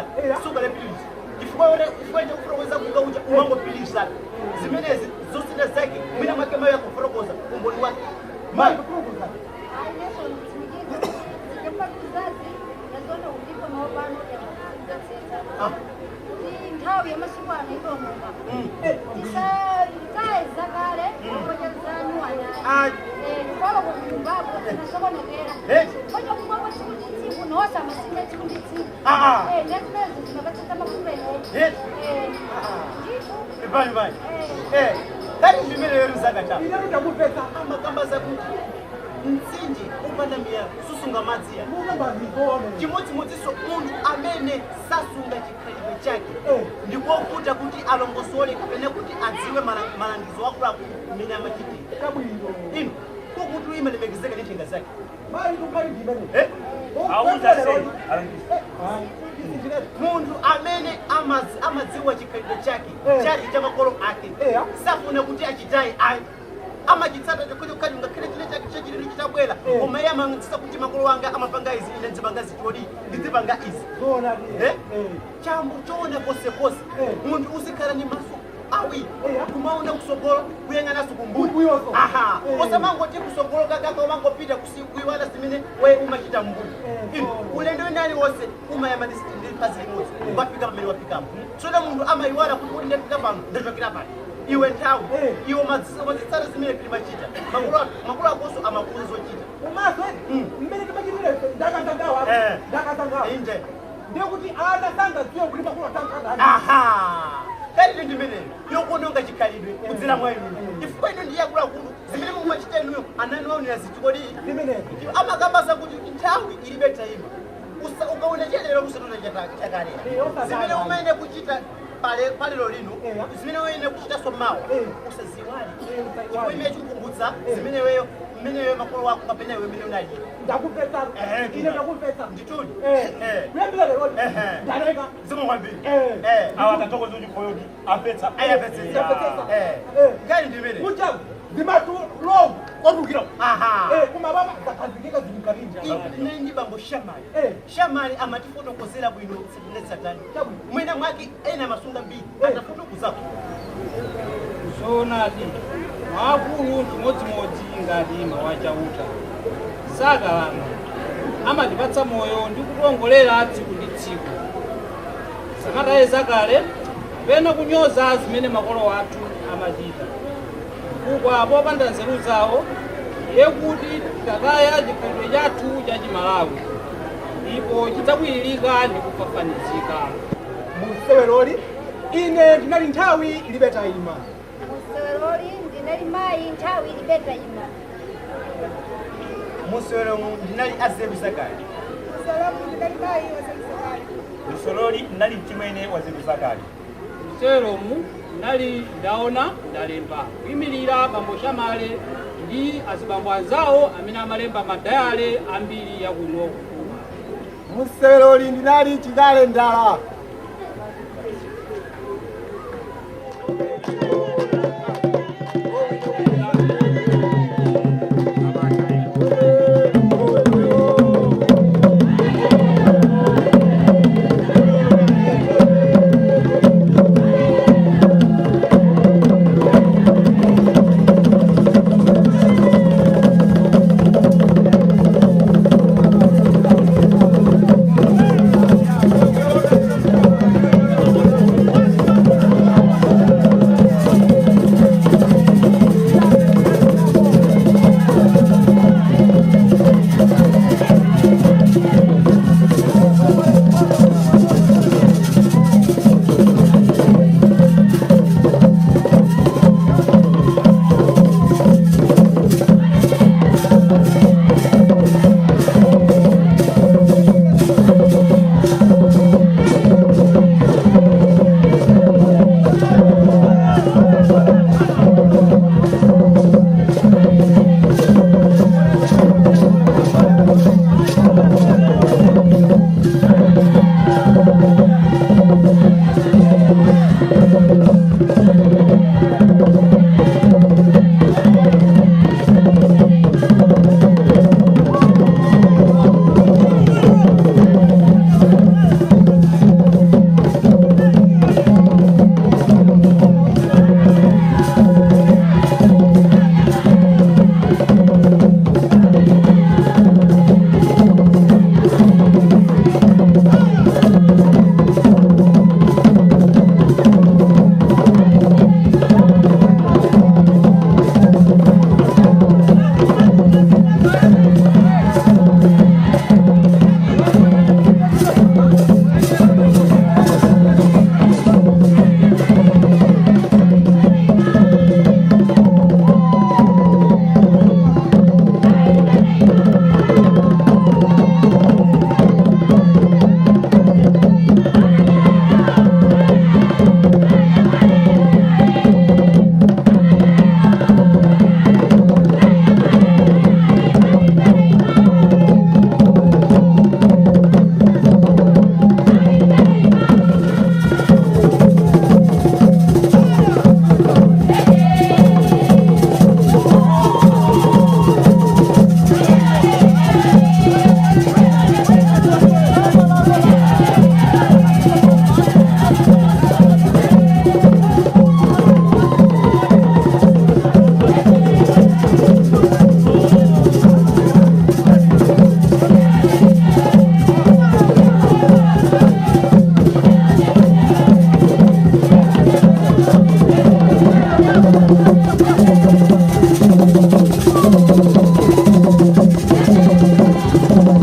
umafotokozera sukalapitiriza chifukwa chifukwa chakufotokoza kuka uja umangopitiriza zimenezi zosina zake mwina mwake mayo yakufotokoza umboni wake Mayi mayi kufurukuza. Ah. Nthawi yamasiku ano idomoka tisataye zakale onyazanu Ah. ana kwalo kunyumbako tinasokonekera Eh. konya kumwako tsiku ndi tsiku nosa amasinda tsiku ndi tsiku Ah, ah. nezimenezo zimapatsata makumbene Eh. ndithu Ipani bani. Eh, kali ndimene yero zakata. Ine ndakupetsa. Amakamba zakuti mtsinje upanda miyala susunga madzi ya. Mukamba ndikone. Chimodzimodzinso munthu amene sasunga chikhalidwe chake Eh. ndikovuta kuti alongosole kapena kuti adziwe malangizo akuluakulu mmene amachitira. Kabwino. Inu kokuti imalemekezeka ndi nthenga zake. Mayi kukhali ndimene. Eh? Auza sei alangizi. Munthu amene amadziwa chikhalidwe chake Eh. chake cha makolo ake Eh. safuna kuti achitaye ayi amachitsata chokhochokhali ngakhale chine chake chachilendo chitabwera Eh. koma iye amangitsisa kuti makolo anga amapanga izi ine ndizipanga izi chodi ndizipanga izi Zona Eh? Chambo choona konsekonse Eh. munthu uzikhala ndi maso awiri Eh. kumaona kusogolo kuyang'ananso kumbuyo Kumbuyonso. aha Eh. osamangoti kusogolo kakaka umangopita kuiwala zimene we umachita mbuyo Eh, Inu, zoona. ulendo wina wonse umayamba ndi phazi limodzi ukafika pamene wafikapo tsono munthu amayiwala kuti kuti ndafika pano ndachokera pano iwe nthawi Eh. iwe umazitsata zimene timachita makolo akonso amakuuza zochita Umaso mmene timachitira ife ndakazangawa. Eh. Ndakazangawa. inde Ndiye kuti ana sangadziwe kuti makolo atangana. aha kalile ndimeneyo yokuononga chikhalidwe kudzera mwa inuyo chifukwa inu ndiye akuluakulu zimene mumachita inuyo anani waunira zichikodi Zimenezo. amakambasa kuti nthawi ilibe tayima ukaona chelero kusatona chakalera Eh, osataya. zimene umaene kuchita palero lino Eh. zimene umaene kuchitanso mawa Eh. usaziwale Eh, usayiwale. chifukwa imene chikukumbutsa Eh. zimene weyo mmeneyo makolo wako kapena iwe mmene unalira Ndakupetsa. Eh, Ine ndakupetsa. ndituli Eh. Eh. Kuyambira lero. Ehe. Ndaleka. zimwe kwambiri Eh. Eh. Awa tatokoza kuti khoyodi apetsa. Ayapetsetsa. Ayapetsetsa. Eh. Eh. Ngali ndimene Kuchabu. Ndimatu lovu kwatukira. aha Eh, kumababa zakhazikika zimkarinja. Ine ndi bambo Shamali. Eh. Shamali amatifotokozera bwino satani. Chabwino. Mwina mwake ena amasunga mbiri Eh. atafotokozako. Zoonadi maakulu chimodzimodzi ngati mawachauta sakalamba amatipatsa moyo ndi kutiongolera tsiku ndi tsiku samataye zakale kapena kunyoza zimene makolo athu amachita chifukwa popanda nzeru zawo ndiye kuti tataya chikhalidwe chathu cha Chimalawi ndipo chidzakwilirika ndi kufafanizika. Museweroli ine ndinali nthawi ilibe tayima. Museweroli ndinali mayi nthawi ilibe tayima. Musewero ndinali azeru zakale. Musalamu ndinali mayi waselusakale. Musololi ndinali mchimwene wa zeru zakale. Mseweromu ndinali ndaona ndalemba kuyimirira bambo Shamale ndi azibambo anzawo amene amalemba madayale ambiri yakuno kufuma. Museweroli ndinali chikale ndala. Thank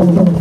Thank you.